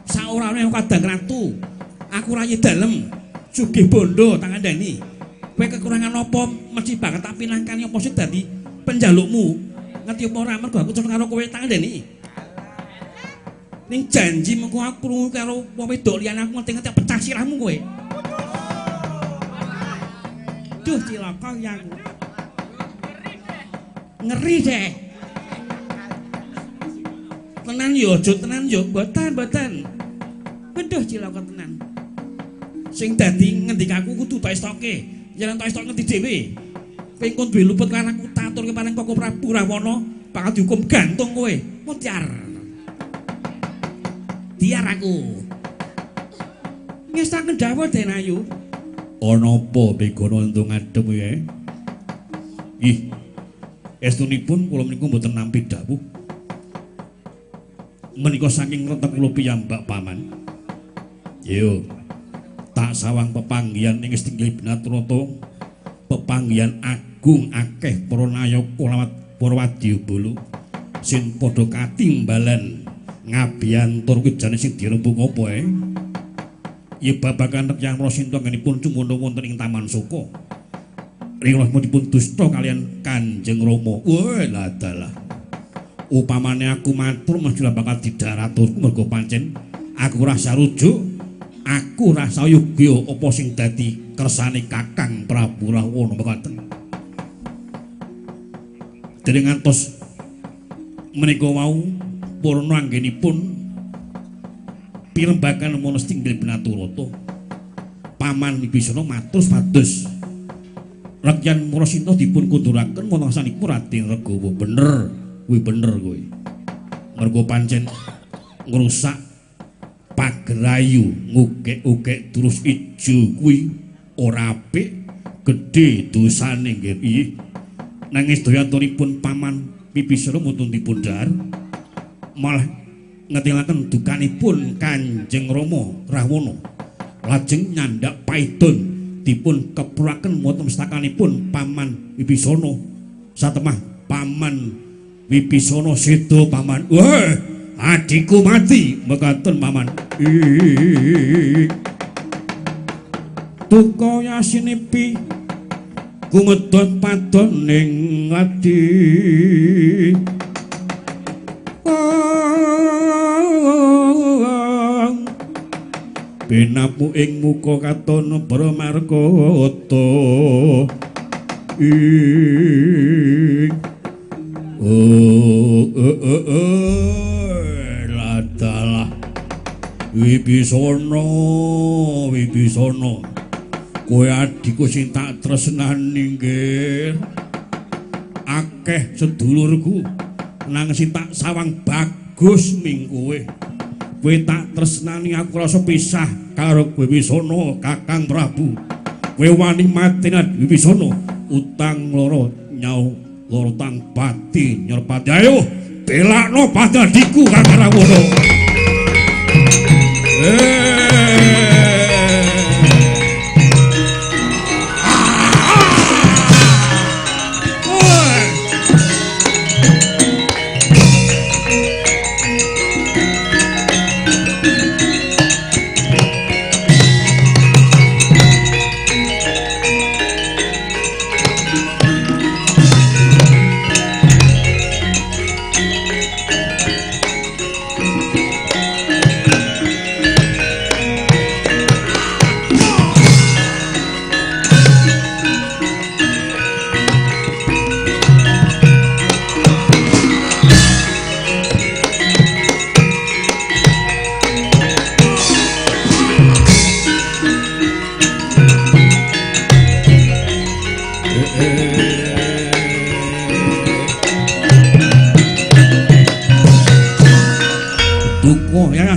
Saorane aku kadang ratu. Aku rayi dalem. Sugih bondo tak kandhani. Kowe kekurangan apa mesti banget tak pinangkani apa sing dadi penjalukmu. Ngerti apa ora mergo aku tresna karo kowe tak kandhani. Ning janji mengko aku krungu karo wong wedok liyane aku ngerti-ngerti pecah sirahmu kowe. Duh cilaka ya aku. Ngeri deh. Tenan yo aja tenan yo, mboten mboten. Aduh cilaka tenan. Sing dadi ngendikaku kudu tak estoke. Yen tak estok ngendi dhewe. Kowe engko duwe luput lan aku tak aturke marang Koko Prabu Rahwana bakal dihukum gantung kowe. Mutiar. Diar aku. Ngestaken dawuh Den Ayu. Ana apa Begono entuk ngadhep ya? Ih. Estunipun kula menika mboten nampi dawuh. Menika saking rentek kula piyambak paman. Yo. Tak sawang pepanggihan ing Tinggil Binatrata, pepanggihan agung akeh para nayaka lawat para wadyabala sing padha katimbalan ngabiyantur kuwi jane sing dirembug apa ae. Ya babagan Rekyang Prasinta anggenipun cumandha wonten ing Taman Soka. Rikala dipun dusta kaliyan Kanjeng Rama. Wah, lah dalah. Upamane aku matur mesti bakal didharaturku mergo pancen aku rasa rujuk. Aku rasa yogya apa sing dadi kersane Kakang Prabu Rahwana mekaten. Dene ngantos menika wau purna anggenipun pirembagan Monas Tinggil Binaturata. Paman Wibisana matur supados Rekyan Murasinta dipun kunduraken wonten sanipun Raden Regawa. Bener, kuwi bener kuwi. Mergo pancen ngrusak Pagerayu ngukek-ukek terus ijo kuwi ora apik, gedhe dosane nggih. Piye? Nanging sedaya aturipun Paman Wibisana mboten dipun dhahar, malah ngetelaken dukanipun Kanjeng Rama Rahwana. Lajeng nyandak paidon dipun kepuraken wonten mestakanipun Paman Wibisana. Satemah Paman Wibisana seda Paman. Wah, adikku mati mekaten Paman. Duka yasinipi gumedhot padon ning adi. Benapu ing muka katon pramarkata. Oh, ladalah Wibisana, Wibisana, kowe adikku sing tak tresnani nggih. Akeh sedulurku nang sing tak sawang bagus ming kowe. Kowe tak tresnani aku rasa pisah karo kowe Wibisana, Kakang Prabu. Kowe wani mateni Wibisana, utang loro nyau loro tang pati nyerpati. Ayo belakno padadiku Kakang Rahwana.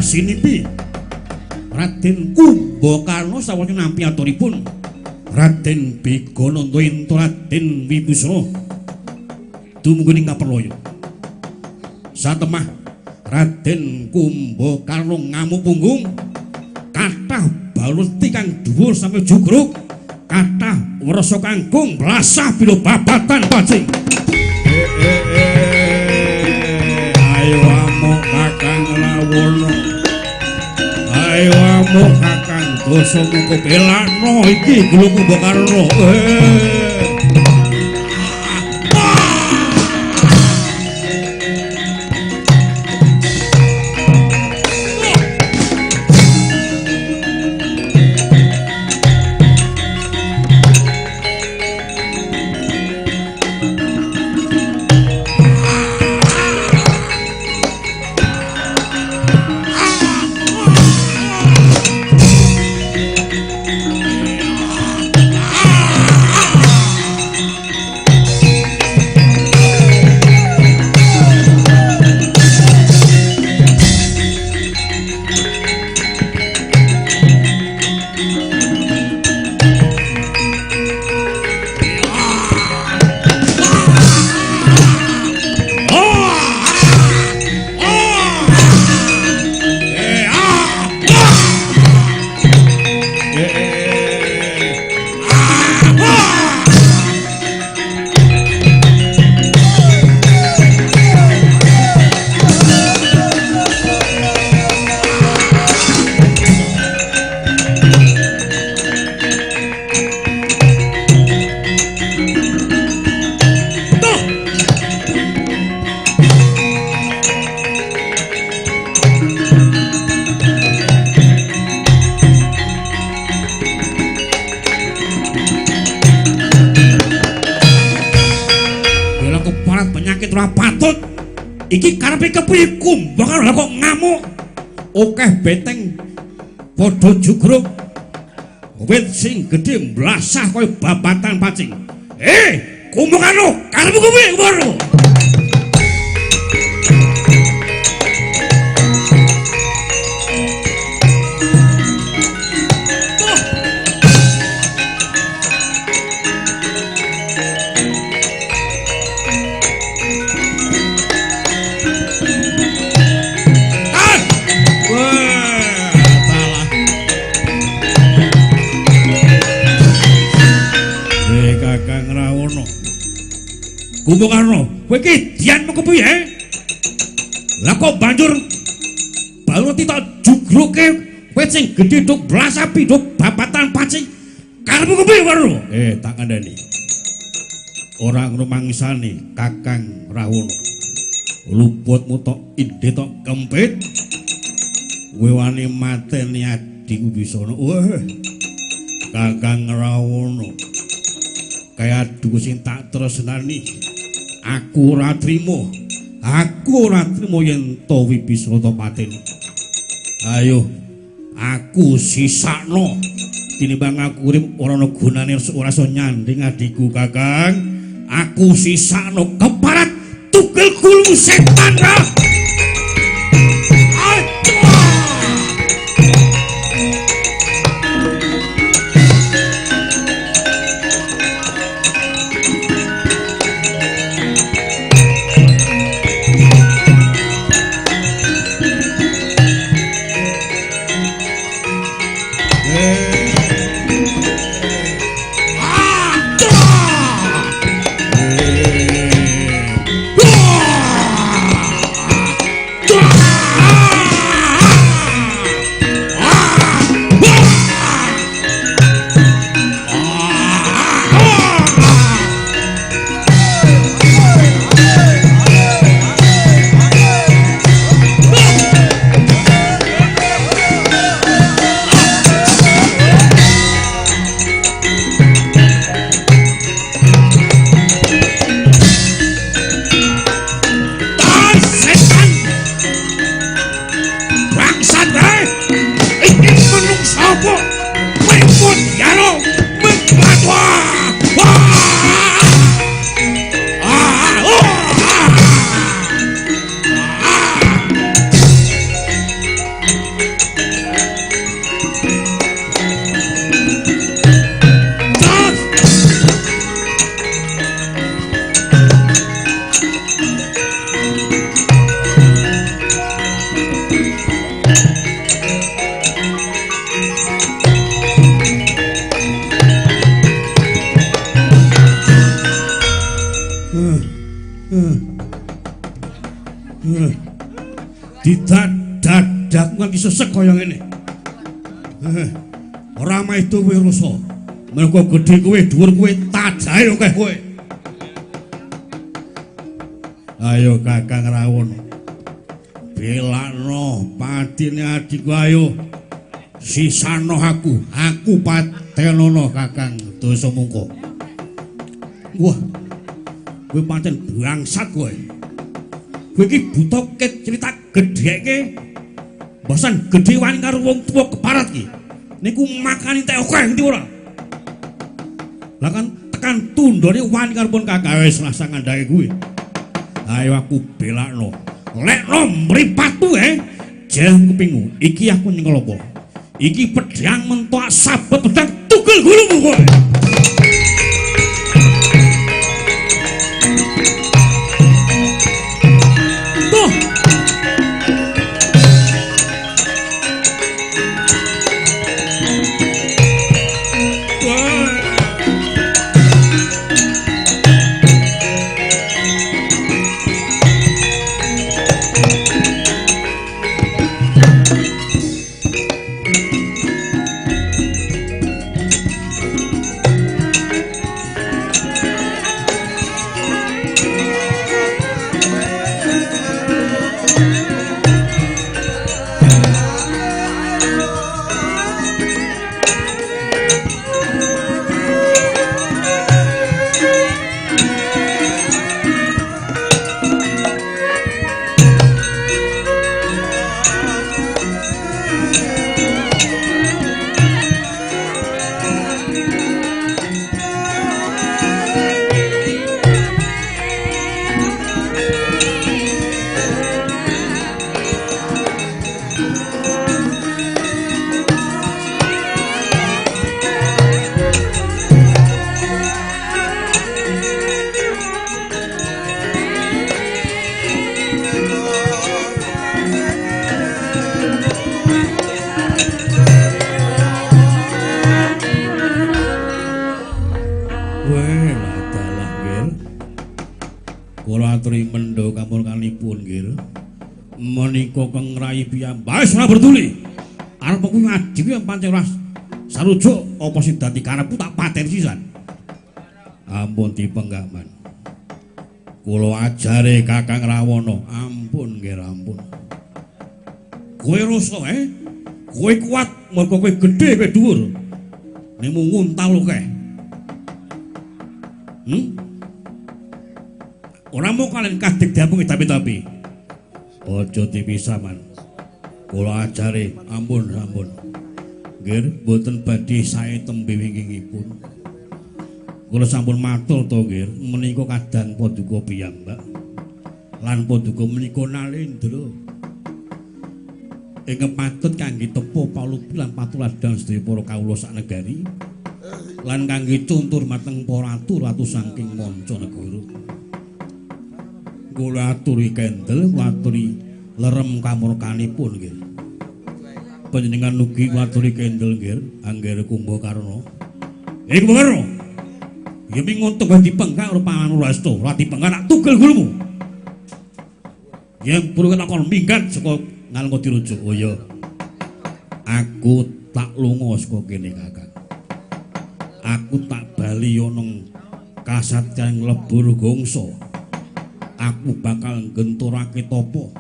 Sinipi Raden Kumbakarna sawetara nampi aturipun Raden Begananda ento Raden Wibisana dumugi ing kaperlaya. Satemah Raden Kumbakarna ngamuk punggung, kathah baluti kang dhuwur sampe jugruk, kathah wersa kangkung blasah bila babatan pacing. Ayo amuk Kakang Lawana, ayo amuk Kakang Dasamuka, belakno iki Gulu Kumbakarna. Iki karepe kepriye Kumbakarna kok ngamuk? Akeh beteng padha jugruk. Wit sing gedhe mblasah kaya babatan pacing. Kumbakarna, karepmu kepriye Kumbakarna? Kumbakarna, kowe iki dianmu kepiye? Lah kok banjur baru tak jugruke kowe sing gedhe duk blasapi duk babatan paci. Karepmu kepiye, Warna? Tak kandhani. Ora ngrumangsani Kakang Rahwana. Luputmu tok indhe tok kempit. Kowe wani mateni adhiku Bisana. Wah. Kakang Rahwana. Kaya adhiku sing tak tresnani. Aku ora trimo. Aku ora trimo yen to Wibisana tok pateni. Ayo, aku sisakno. Tinimbang aku urip ora ana gunane ora iso nyanding adhiku Kakang. Aku sisakno keparat tugel gulmu setan ra. Didadak nganti sesek kaya ngene. Ora maido kowe rasa. Mergo gedhe kowe, dhuwur kowe, tajahe akeh kowe. Ayo Kakang Rahwana. Belakno padine adhiku ayo. Sisano aku, aku patenono Kakang Dasamungka. Wah. Kowe pancen bangsat kowe. Kowe iki buta ket cerita gedheke. Bosan gedhe wani karo wong tuwa keparat iki. Niku makani tek akeh ngerti ora? Lah kan tekan tundone wani karo pun Kakang wis rasa ngandhake kuwi. Ayo aku belakno. Lekno mripatmu jeng kupingmu. Iki aku nyekel apa? Iki pedhang mentok sabet pedhang tugel gulumu kowe. Tuh. Menika keng rai piyambak wis ora berduli. Arep aku ngaji kuwi pancen ora sarujuk apa sing dadi karepku tak pateni sisan. Ampun dipenggaman. Kula ajare Kakang Rawana, ampun nggih ampun. Kowe rasa Kowe kuat mergo kowe gedhe kowe dhuwur. Ning mung nguntal akeh. Ora mung kalen kadeg diampungi tapi-tapi. Aja dipisah man. Kula ajare ampun ampun. Nggih, mboten badhe sae tembe wingkingipun. Kula sampun matur to nggih, menika kadang paduka piyambak. Lan paduka menika nalendra. Ingkang patut kangge tepa palupi lan patuladhan sedaya para kawula sak negari. Lan kangge contoh mateng para ratu-ratu saking manca negara. Kula aturi kendel, kula aturi lerem kamurkanipun nggih. Panjenengan ugi kula aturi kendel nggih, Anggara Kumbakarna. Kumbakarna. Ya ming untung wae dipenggak karo Paman Wurasta, ora dipenggak tak tugel gulumu. Yen perlu takon minggat saka Ngalengka Diraja. Oh iya. Aku tak lunga saka kene, Kakang. Aku tak bali ana kasatyan Lebur Gongso. Aku bakal nggenturake tapa.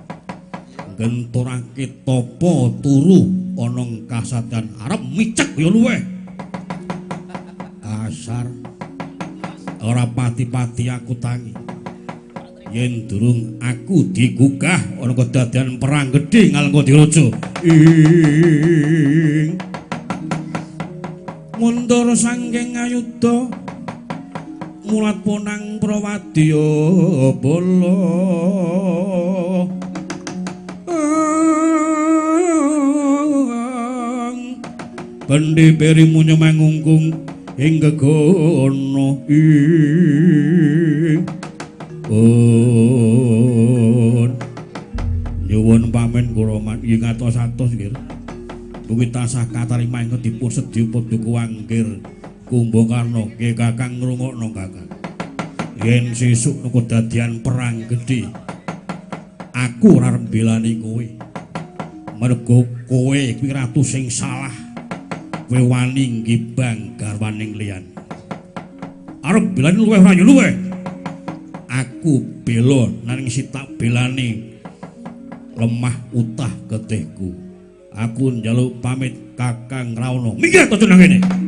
Nggenturake tapa turu ana kasatyan arep micek ya luweh. Kasar. Ora pati-pati aku tangi. Yen durung aku digugah ana kedadian perang gedhe Ngalengka Diraja. Ing mundur saking ayuda mulat ponang prawadya bala. Bendi peri munyo mangungkung ing gegono ing. Pun nyuwun pamen kula ing atos-atos nggih. Mugi tansah katarima ing dipun sedya paduka anggir Kumbakarna nggih Kakang ngrungokno Kakang. Yen sesuk nek kedadian perang gedhe aku ora arep mbelani kowe. Mergo kowe kuwi ratu sing salah. Kowe wani nggibang garwaning liyan. Arep belani luweh ora ya luweh. Aku bela nanging si tak belani lemah utah getihku. Aku njaluk pamit Kakang Rawana. Minggir aja nang kene.
Yeah.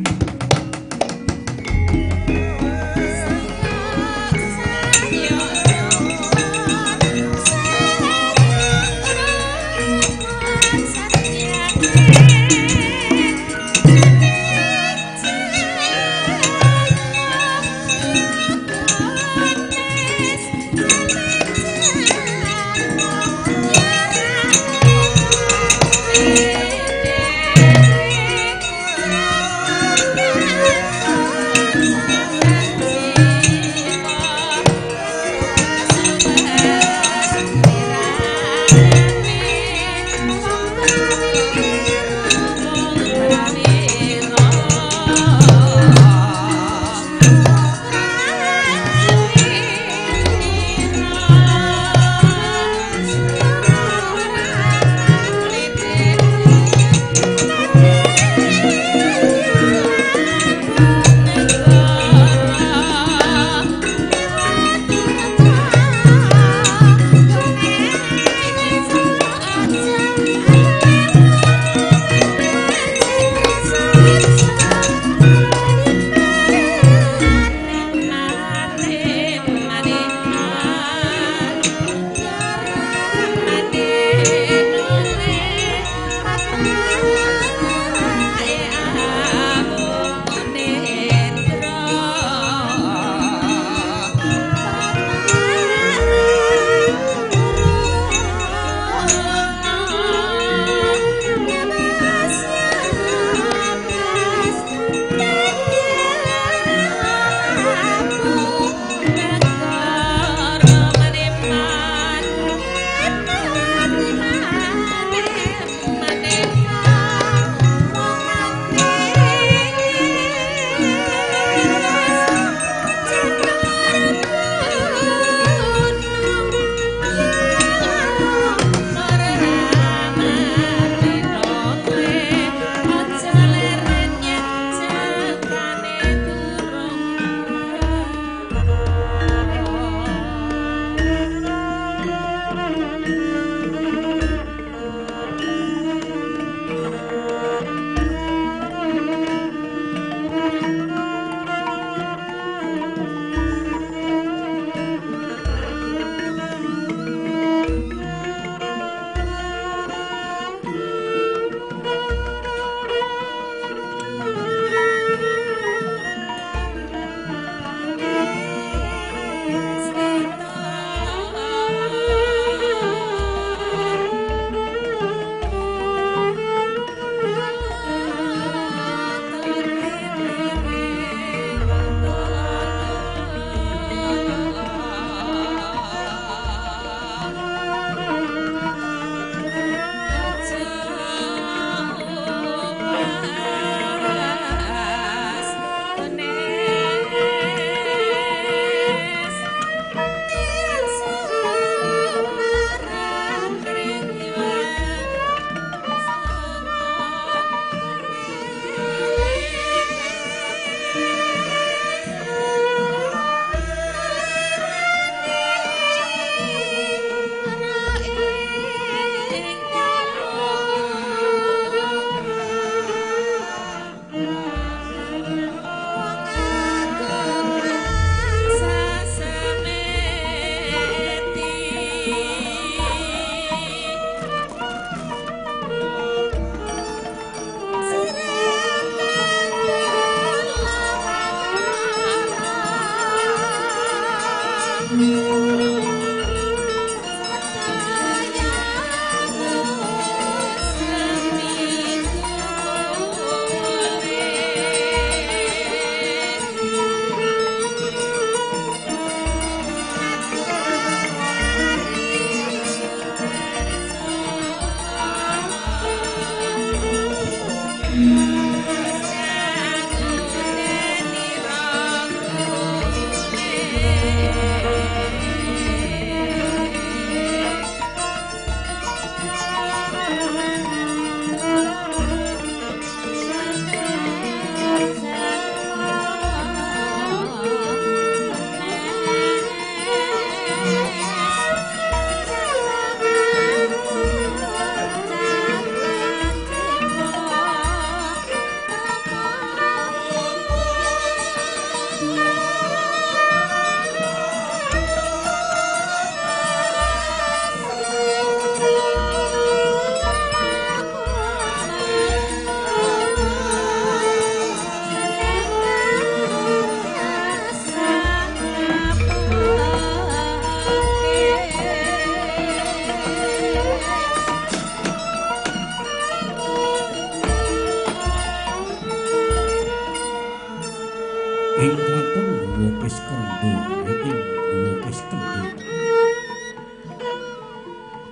Kiskrendha ing Guwa Kiskendha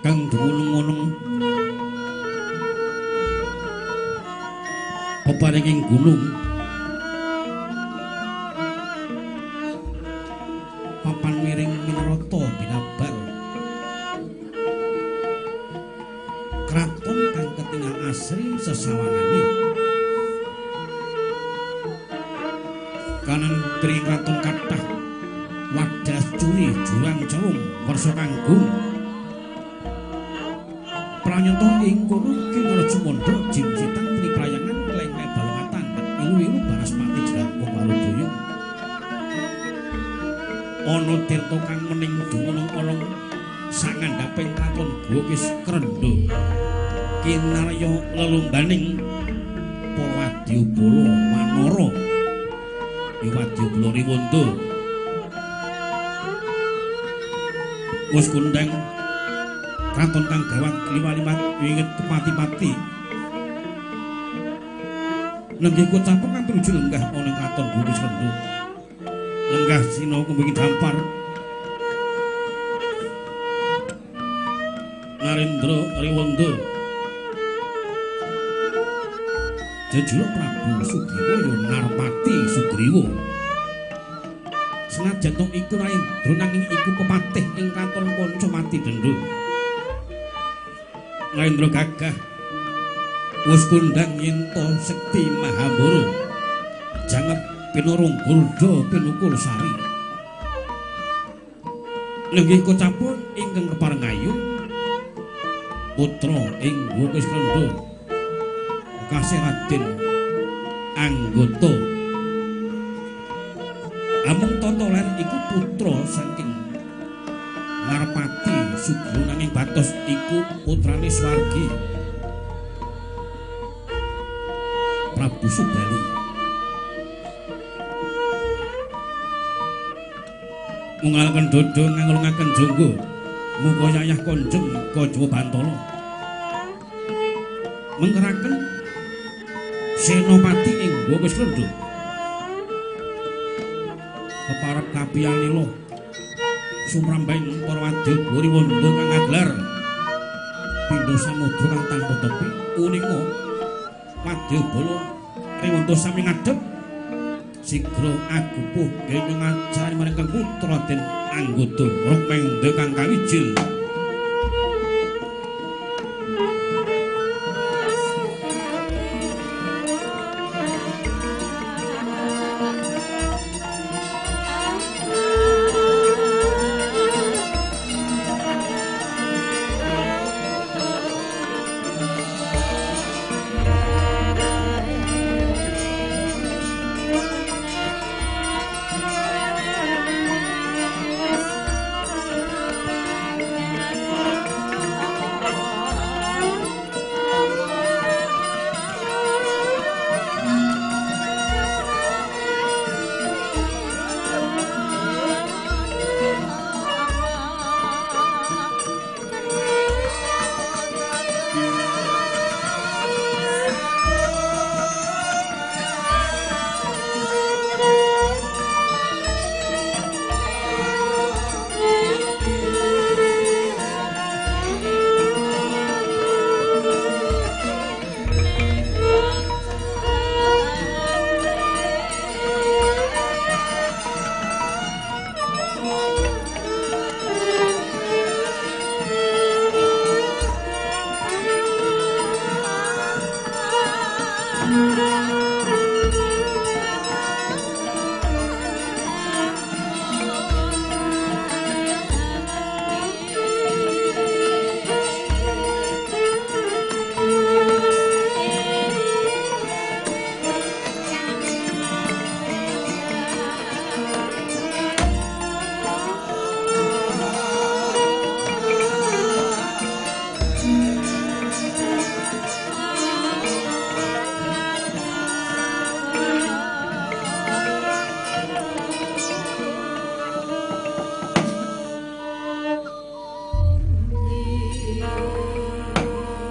kang dumunung peparinging gunung papan miring minarata binabar kraton kang ketingal asri sesawangane kanan kiri kraton kathah wadas curi jurang cerung wersa kanggung pranyata ing kono kinara jumandha jim setan triprayangan kleng-kleng balungatan ilu-ilu banaspati jrangkung warudaya ana tirta kang mening dumunung ana sangandhaping kraton Guwa Kiskrendha kinarya lelumbaning para wadyabala wanara ya wadyabala riwanda wis kondhang kraton kang gawat liwat-liwat wingit kepati-pati nenggih kocapeng kang pinuju lenggah ana kraton Guwa Kiskrendha lenggah sinau kumbingi dampar Narendra Riwanda jejuluk Prabu Sugriwa ya Narpati Sugriwa senajan to iku Narendra nanging iku pepatih ing kraton Pancamati Dendha Narendra gagah wis kondhang yen to sekti Mahabara jangep pinurung gurda pinukul sari lenggih kocapun ingkang kepareng ayu putra ing Guwa Kiskrendha kasih Raden Anggata amung tata ler iku putra saking Narpati Sugriwa nanging batos iku putrane swargi Prabu Subali mungalaken dada ngangulungaken jangga muka yayah konjeng Kajawa Bantala mengkeraken senopati ing Guwa Kiskrendha keparep kapiyanila sumrambahing para wadya Riwanda kang ngaglar pindha samudra kang tanpa tepi uninga wadyabala Riwanda sami ngadhep sigra agupuh kene ngacarani marang kang putra Raden Anggata Rukmengda kang kawijil.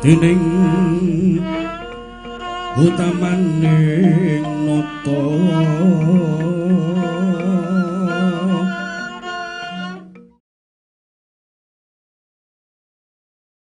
Dening utamaning nata.